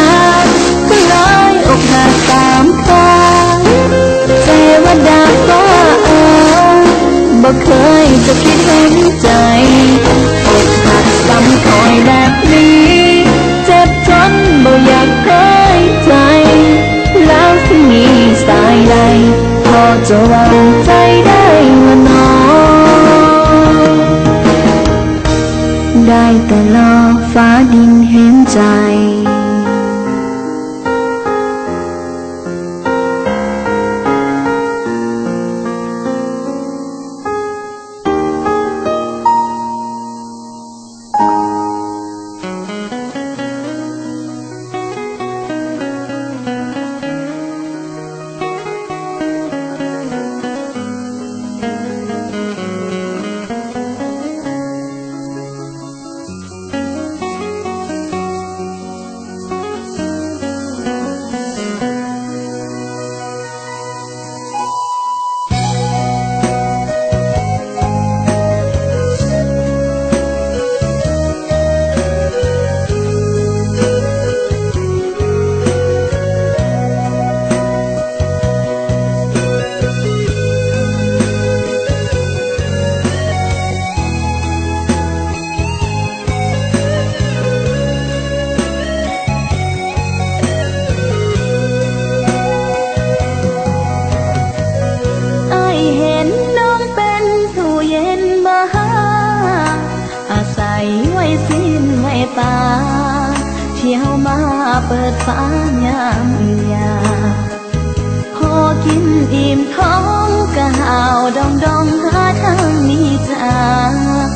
ວ ກໍເລີຍອົກຫັກຕາມຄາດ. ເທວະດາຟ້າເອີຍ ບໍ່ເຄີຍຈະຄິດເຫັນໃຈ, ອົກຫັກຊ້ຳຄອຍແບບນີ້ ເຈັບຈົນບໍ່ຢາກຫາຍໃຈ. ແລ້ວຊິມີສາຍໃດ ພໍຈະວາງໃຈໄດ້ລະນ້ອງ? ໄດ້ແຕ່ລໍຟ້າດິນເຫັນໃຈ. ທ່ຽວມາເປີດຟ້າຍາມຢາມ ພໍກິນອີ່ມທ້ອງກະຫາວດອງໆ ຫາທາງໜີຈາກ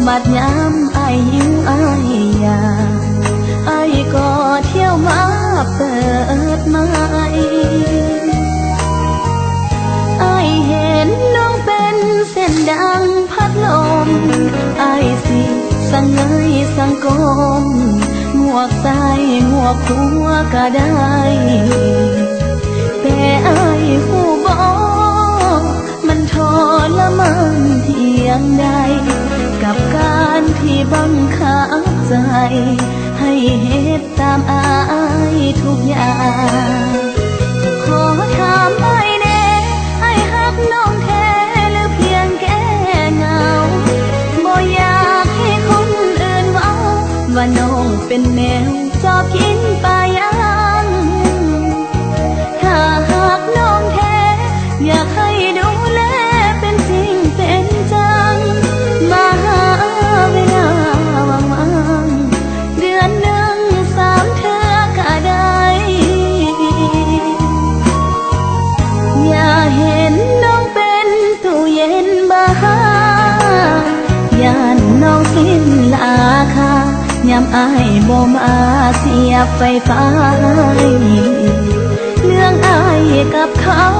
ບາດຍາມອ້າຍຫິວອ້າຍຢາກ ອ້າຍກໍທ່ຽວມາເປີດໃໝ່ ອ້າຍເຫັນນ້ອງເປັນເຊັ່ນດັ່ງ ພັດລົມ ອ້າຍຊິສະເຫງຍສັງຄົມ ງວກຊ້າຍງວກຂວາກະໄດ້ ແຕ່ອ້າຍຮູ້ບໍ່ ມັນທໍລະມານພຽງໃດ ກັບການທີ່ບັງຄັບໃຈ ໃຫ້ເຮັດຕາມອ້າຍທຸກຢ່າງ ຂໍຖາມອ້າຍແດ່ ອ້າຍຮັກນ້ອງແທ້ ຫຼືພຽງແກ້ເຫງົາ ບໍ່ຢາກໃຫ້ຄົນອື່ນເວົ້າ ວ່ານ້ອງເປັນແນວຈອບກິນປາຍ່າງ ຖ້າຮັກນ້ອງແທ້ ຢາກໃຫ້ດູແລເປັນຈິງເປັນຈັງ ມາຫາເວລາວ່າງໆ ເດືອນໜຶ່ງສາມເທື່ອກະໄດ້ ຢ່າເຫັນນ້ອງເປັນຕູ້ເຢັນບາ ຢ້ານນ້ອງສິ້ນລາຄາ ຍາມອ້າຍບໍ່ມາສຽບໄຟຟ້າໃຫ້ ເລື່ອງອ້າຍກັບເຂົາ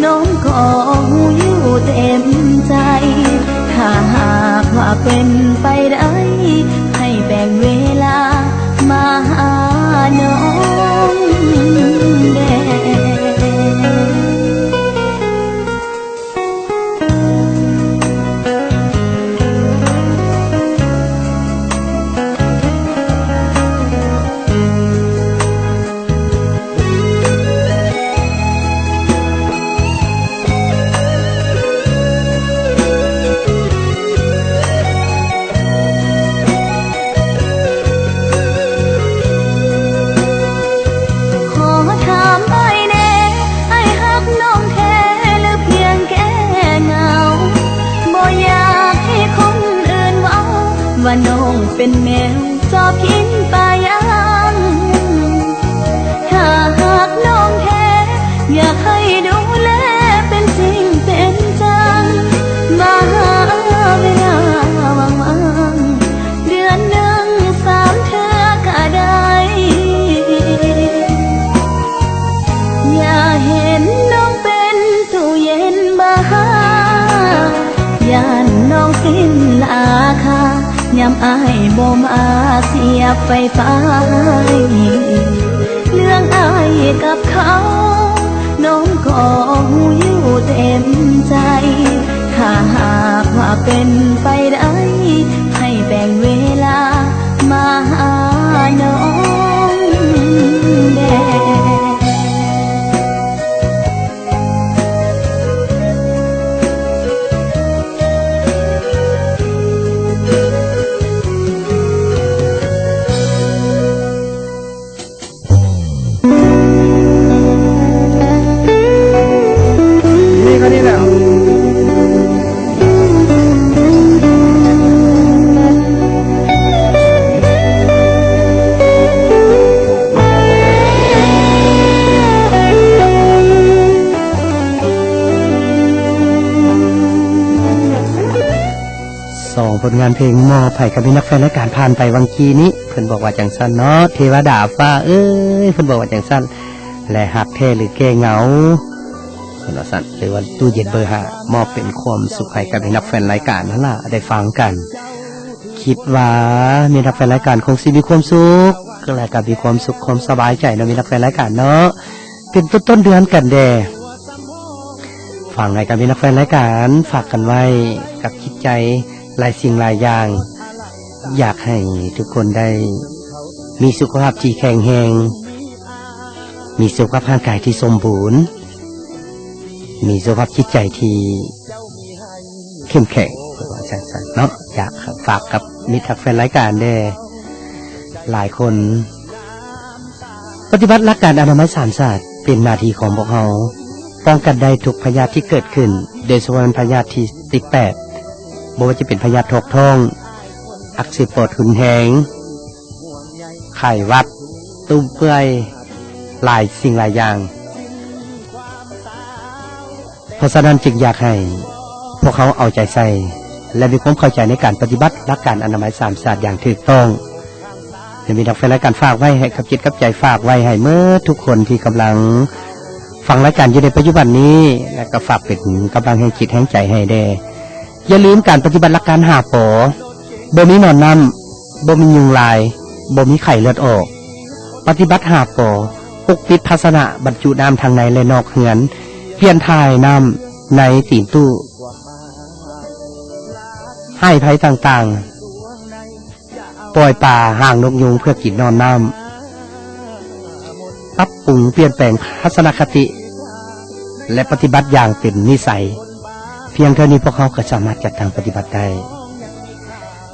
ນ້ອງກໍຮູ້ຢູ່ເຕັມໃຈ ຖ້າຫາກວ່າເປັນໄປໄດ້ ໃຫ້ແບ່ງເວລາມາຫານ້ອງແດ່. ຂໍຖາມອ້າຍແດ່ ອ້າຍຮັກນ້ອງແທ້ ຫຼືພຽງແກ້ເຫງົາ ບໍ່ຢາກໃຫ້ຄົນອື່ນເວົ້າ ວ່ານ້ອງເປັນແນວຈອບກິນປາຍ່າງ ຖ້າຮັກນ້ອງແທ້ ຢາກໃຫ້ດູແລເປັນຈິງເປັນຈັງ ມາຫາເວລາວ່າງໆ ເດືອນໜຶ່ງສາມເທື່ອກະໄດ້ ຢ່າເຫັນນ້ອງເປັນຕູ້ເຢັນບາ ຢ້ານນ້ອງສິ້ນລາຄາ ຍາມອ້າຍບໍ່ມາສຽບໄຟຟ້າໃຫ້ ເລື່ອງອ້າຍກັບເຂົາ ນ້ອງກໍຮູ້ຢູ່ເຕັມໃຈ ຖ້າຫາກວ່າເປັນໄປໄດ້ ໃຫ້ແບ່ງເວລາມາຫານ້ອງແດ່. ສອງຜົນງານເພງມອບໃຫ້ກັບມິດຮັກແຟນລາຍການ ຜ່ານໄປຫວ່າງກີ້ນີ້ ເພິ່ນບອກວ່າຈັ່ງຊັ້ນເນາະ ເທວະດາຟ້າເອີຍ ເພິ່ນບອກວ່າຈັ່ງຊັ້ນ ແລະ ຮັກແທ້ຫຼືແກ້ເຫງົາ ເພິ່ນວ່າຊັ້ນ ຫຼືວ່າຕູ້ເຢັນເບີຫ້າ ມອບເປັນຄວາມສຸກໃຫ້ກັບມິດຮັກແຟນລາຍການຫັ້ນລະ ໄດ້ຟັງກັນ ຄິດວ່າມິດຮັກແຟນລາຍການຄົງຊິມີຄວາມສຸກ ແລະ ກໍມີຄວາມສຸກຄວາມສະບາຍໃຈເນາະ ມິດຮັກແຟນລາຍການເນາະ ເປັນຕົ້ນເດືອນກັນແດ່ ຝາກໃຫ້ກັບມິດຮັກແຟນລາຍການ ຝາກກັນໄວ້ກັບຈິດໃຈຫຼາຍສິ່ງຫຼາຍຢ່າງ ຢາກໃຫ້ທຸກຄົນໄດ້ມີສຸຂະພາບທີ່ແຂງແຮງ ມີສຸຂະພາບຮ່າງກາຍທີ່ສົມບູນ ມີສຸຂະພາບຈິດໃຈທີ່ເຂັ້ມແຂງ ເພິ່ນວ່າຈັ່ງຊັ້ນເນາະ ຢາກຝາກກັບມິດຮັກແຟນລາຍການແດ່ ຫຼາຍຄົນ ປະຕິບັດຫຼັກການອະນາໄມສາມສາດ ເປັນໜ້າທີ່ຂອງພວກເຮົາ ປ້ອງກັນໄດ້ທຸກພະຍາດທີ່ເກີດຂຶ້ນ ໂດຍສະເພາະແມ່ນພະຍາດທີ່ຕິດແປດ ບໍ່ວ່າຈະເປັນພະຍາດຖອກທ້ອງ, ອັກເສບປອດຮຸນແຮງ, ໄຂ້ຫວັດ, ຕຸ່ມເປື່ອຍ, ຫຼາຍສິ່ງຫຼາຍຢ່າງ. ເພາະສະນັ້ນຈຶ່ງຢາກໃຫ້ພວກເຮົາເອົາໃຈໃສ່ ແລະ ມີຄວາມເຂົ້າໃຈໃນການປະຕິບັດຫຼັກການອະນາໄມສາມສາດຢ່າງຖືກຕ້ອງ. ແລະ ມີນັກແຟນລາຍການຝາກໄວ້ໃຫ້ກັບຈິດກັບໃຈ, ຝາກໄວ້ໃຫ້ເໝິດທຸກຄົນທີ່ກຳລັງຟັງລາຍການຢູ່ໃນປັດຈຸບັນນີ້ ແລະ ກໍຝາກເປັນກຳລັງແຮງຈິດແຮງໃຈໃຫ້ແດ່. ຢ່າລືມການປະຕິບັດຫຼັກການຫ້າ ປ. ບໍ່ມີໜອນນ້ຳ, ບໍ່ມີຍຸງລາຍ, ບໍ່ມີໄຂ້ເລືອດອອກ. ປະຕິບັດຫ້າ ປ. ປົກປິດພາຊະນະບັນຈຸນ້ຳທັງໃນ ແລະ ນອກເຮືອນ. ປ່ຽນຖ່າຍນ້ຳໃນຕີນຕູ້. ຮ້າຍໄພຕ່າງໆ. ປ່ອຍປາຫາງນົກຍູງເພື່ອກິນໜອນນ້ຳ. ປັບປຸງປ່ຽນແປງທັດສະນະຄະຕິ ແລະ ປະຕິບັດຢ່າງເປັນນິໄສ. ພຽງເທົ່ານີ້ພວກເຮົາກໍສາມາດຈັດຕັ້ງປະຕິບັດໄດ້.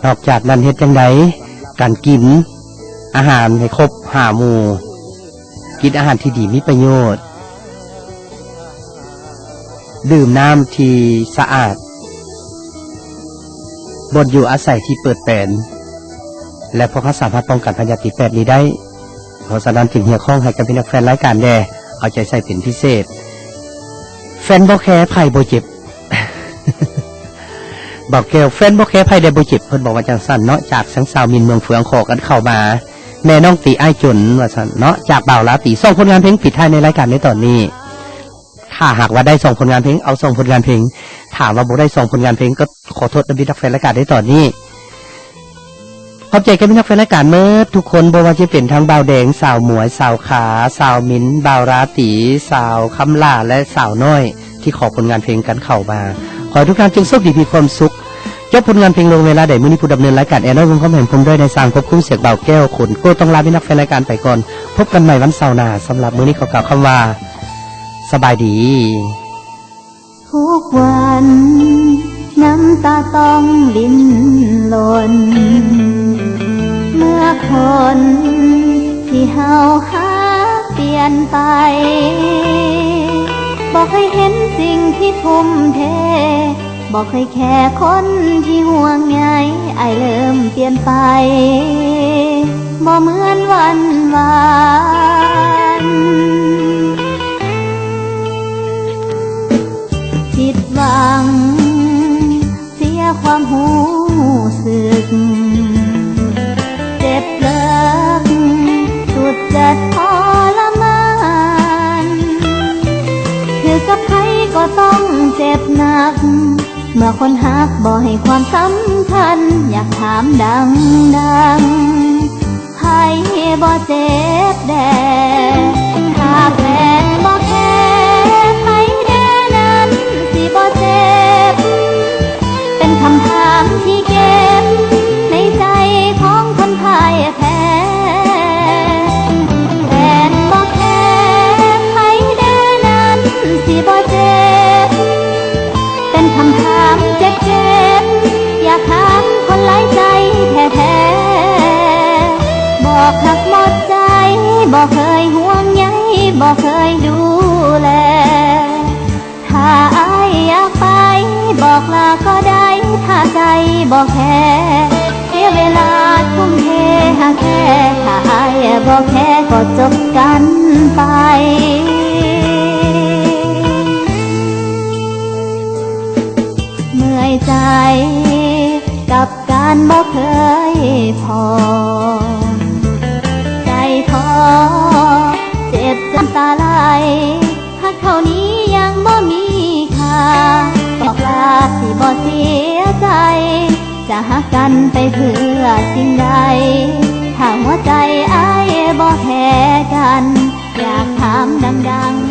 ນອກຈາກນັ້ນເຮັດຈັ່ງໃດ? ການກິນອາຫານໃຫ້ຄົບຫ້າໝູ່, ກິນອາຫານທີ່ດີມີປະໂຫຍດ, ດື່ມນ້ຳທີ່ສະອາດ, ບ່ອນຢູ່ອາໄສທີ່ເປີດແປນ ແລະ ພວກເຮົາສາມາດປ້ອງກັນພະຍາດຕິດແປດນີ້ໄດ້. ເພາະສະນັ້ນຈຶ່ງຮຽກຮ້ອງໃຫ້ກັບມິດຮັກແຟນລາຍການແດ່ ເອົາໃຈໃສ່ເປັນພິເສດ. ແຟນບໍ່ແຄໃຜບໍ່ເຈັບ ບ່າວແກ້ວ ແຟນບໍ່ແຄໃຜແດ່ບໍ່ເຈັບ ເພິ່ນບອກວ່າຈັ່ງຊັ້ນເນາະ. ຈາກທາງສາວມິນເມືອງເຟືອງຂໍກັນເຂົ້າມາ ແມ່ນ້ອງຕີອ້າຍຈົນວ່າຊັ້ນເນາະ. ຈາກບ່າວລາຕີ ສອງຜົນງານເພງປິດທ້າຍໃນລາຍການໃນຕອນນີ້. ຖ້າຫາກວ່າໄດ້ສອງຜົນງານເພງ ເອົາສອງຜົນງານເພງ, ຖ້າວ່າບໍ່ໄດ້ສອງຜົນງານເພງ ກໍຂໍໂທດນຳມິດຮັກແຟນລາຍການໃນຕອນນີ້. ຂອບໃຈກັບມິດຮັກແຟນລາຍການເໝິດທຸກຄົນ, ບໍ່ວ່າຈະເປັນທັງບ່າວແດງ, ສາວໝວຍ, ສາວຂາ, ສາວມິນ, ບ່າວລາຕີ, ສາວຄຳຫຼ້າ ແລະ ສາວນ້ອຍ ທີ່ຂໍຜົນງານເພງກັນເຂົ້າມາ. ຂໍໃຫ້ທຸກທ່ານຈົ່ງໂຊກດີມີຄວາມສຸກ. ຈົບຜົນງານເພງລົງເວລາໃດ, ມື້ນີ້ຜູ້ດຳເນີນລາຍການແອນນ້ອຍ ວົງຄຳແຫງ ພ້ອມດ້ວຍນາຍຊ່າງ ພົບຄຸມ ສຽງບ່າວແກ້ວ ຂົນໂກ້ ຕ້ອງລາມິດຮັກແຟນລາຍການໄປກ່ອນ. ພົບກັນໃໝ່ວັນເສົາໜ້າ. ສຳລັບມື້ນີ້ຂໍກ່າວຄຳວ່າ ສະບາຍດີ. ທຸກວັນນ້ຳຕາຕ້ອງລິນລົນ ເມື່ອຄົນທີ່ເຮົາຮັກປ່ຽນໄປ. ບໍ່ເຄີຍເຫັນສິ່ງທີ່ທຸ່ມເທ ບໍ່ເຄີຍແຄ່ຄົນທີ່ຫ່ວງໃຍ. ອ້າຍເລີ່ມປ່ຽນໄປ ບໍ່ເໝືອນວັນວານ. ຜິດຫວັງ ເສຍຄວາມຮູ້ສຶກ ເຈັບເລິກ ສຸດຈະທໍລະມານ. ຖືກກັບໃຜກໍຕ້ອງເຈັບໜັກ ເມື່ອຄົນຮັກບໍ່ໃຫ້ຄວາມສຳຄັນ. ຢາກຖາມດັງໆ ໃຜບໍ່ເຈັບແດ່? ຖ້າແຟນບໍ່ແຄ ໃຜແດ່ນັ້ນຊິບໍ່ເຈັບ? ເປັນຄຳຖາມທີ່ເກັບໃນໃຈຂອງຄົນພ່າຍແພ້. ແຟນບໍ່ແຄ ໃຜແດ່ນັ້ນຊິບໍ່ເຈັບ? ເປັນຄຳຖາມເຈັບໆ ຢາກຖາມຄົນຫຼາຍໃຈແທ້ໆ. ບອກຮັກໝົດໃຈ ບໍ່ເຄີຍຫ່ວງໃຍ ບໍ່ເຄີຍດູແລ. ຖ້າອ້າຍຢາກໄປ ບອກລາກໍໄດ້ ຖ້າໃຈບໍ່ແຄ ເສຍເວລາທຸ່ມເທຫາແທ້. ຖ້າອ້າຍບໍ່ແຄ ກໍຈົບກັນໄປ. ເມື່ອຍໃຈກັບການບໍ່ເຄີຍພໍ ໃຈທໍເຈັບຈົນຕາໄຫຼ. ຮັກເທົ່ານີ້ຍັງບໍ່ມີຄ່າ ບອກລາຊິບໍ່ເສຍໃຈ ຈະຮັກກັນໄປເພື່ອສິ່ງໃດ ຖ້າຫົວໃຈອ້າຍບໍ່ແຄກັນ. ຢາກຖາມດັງໆ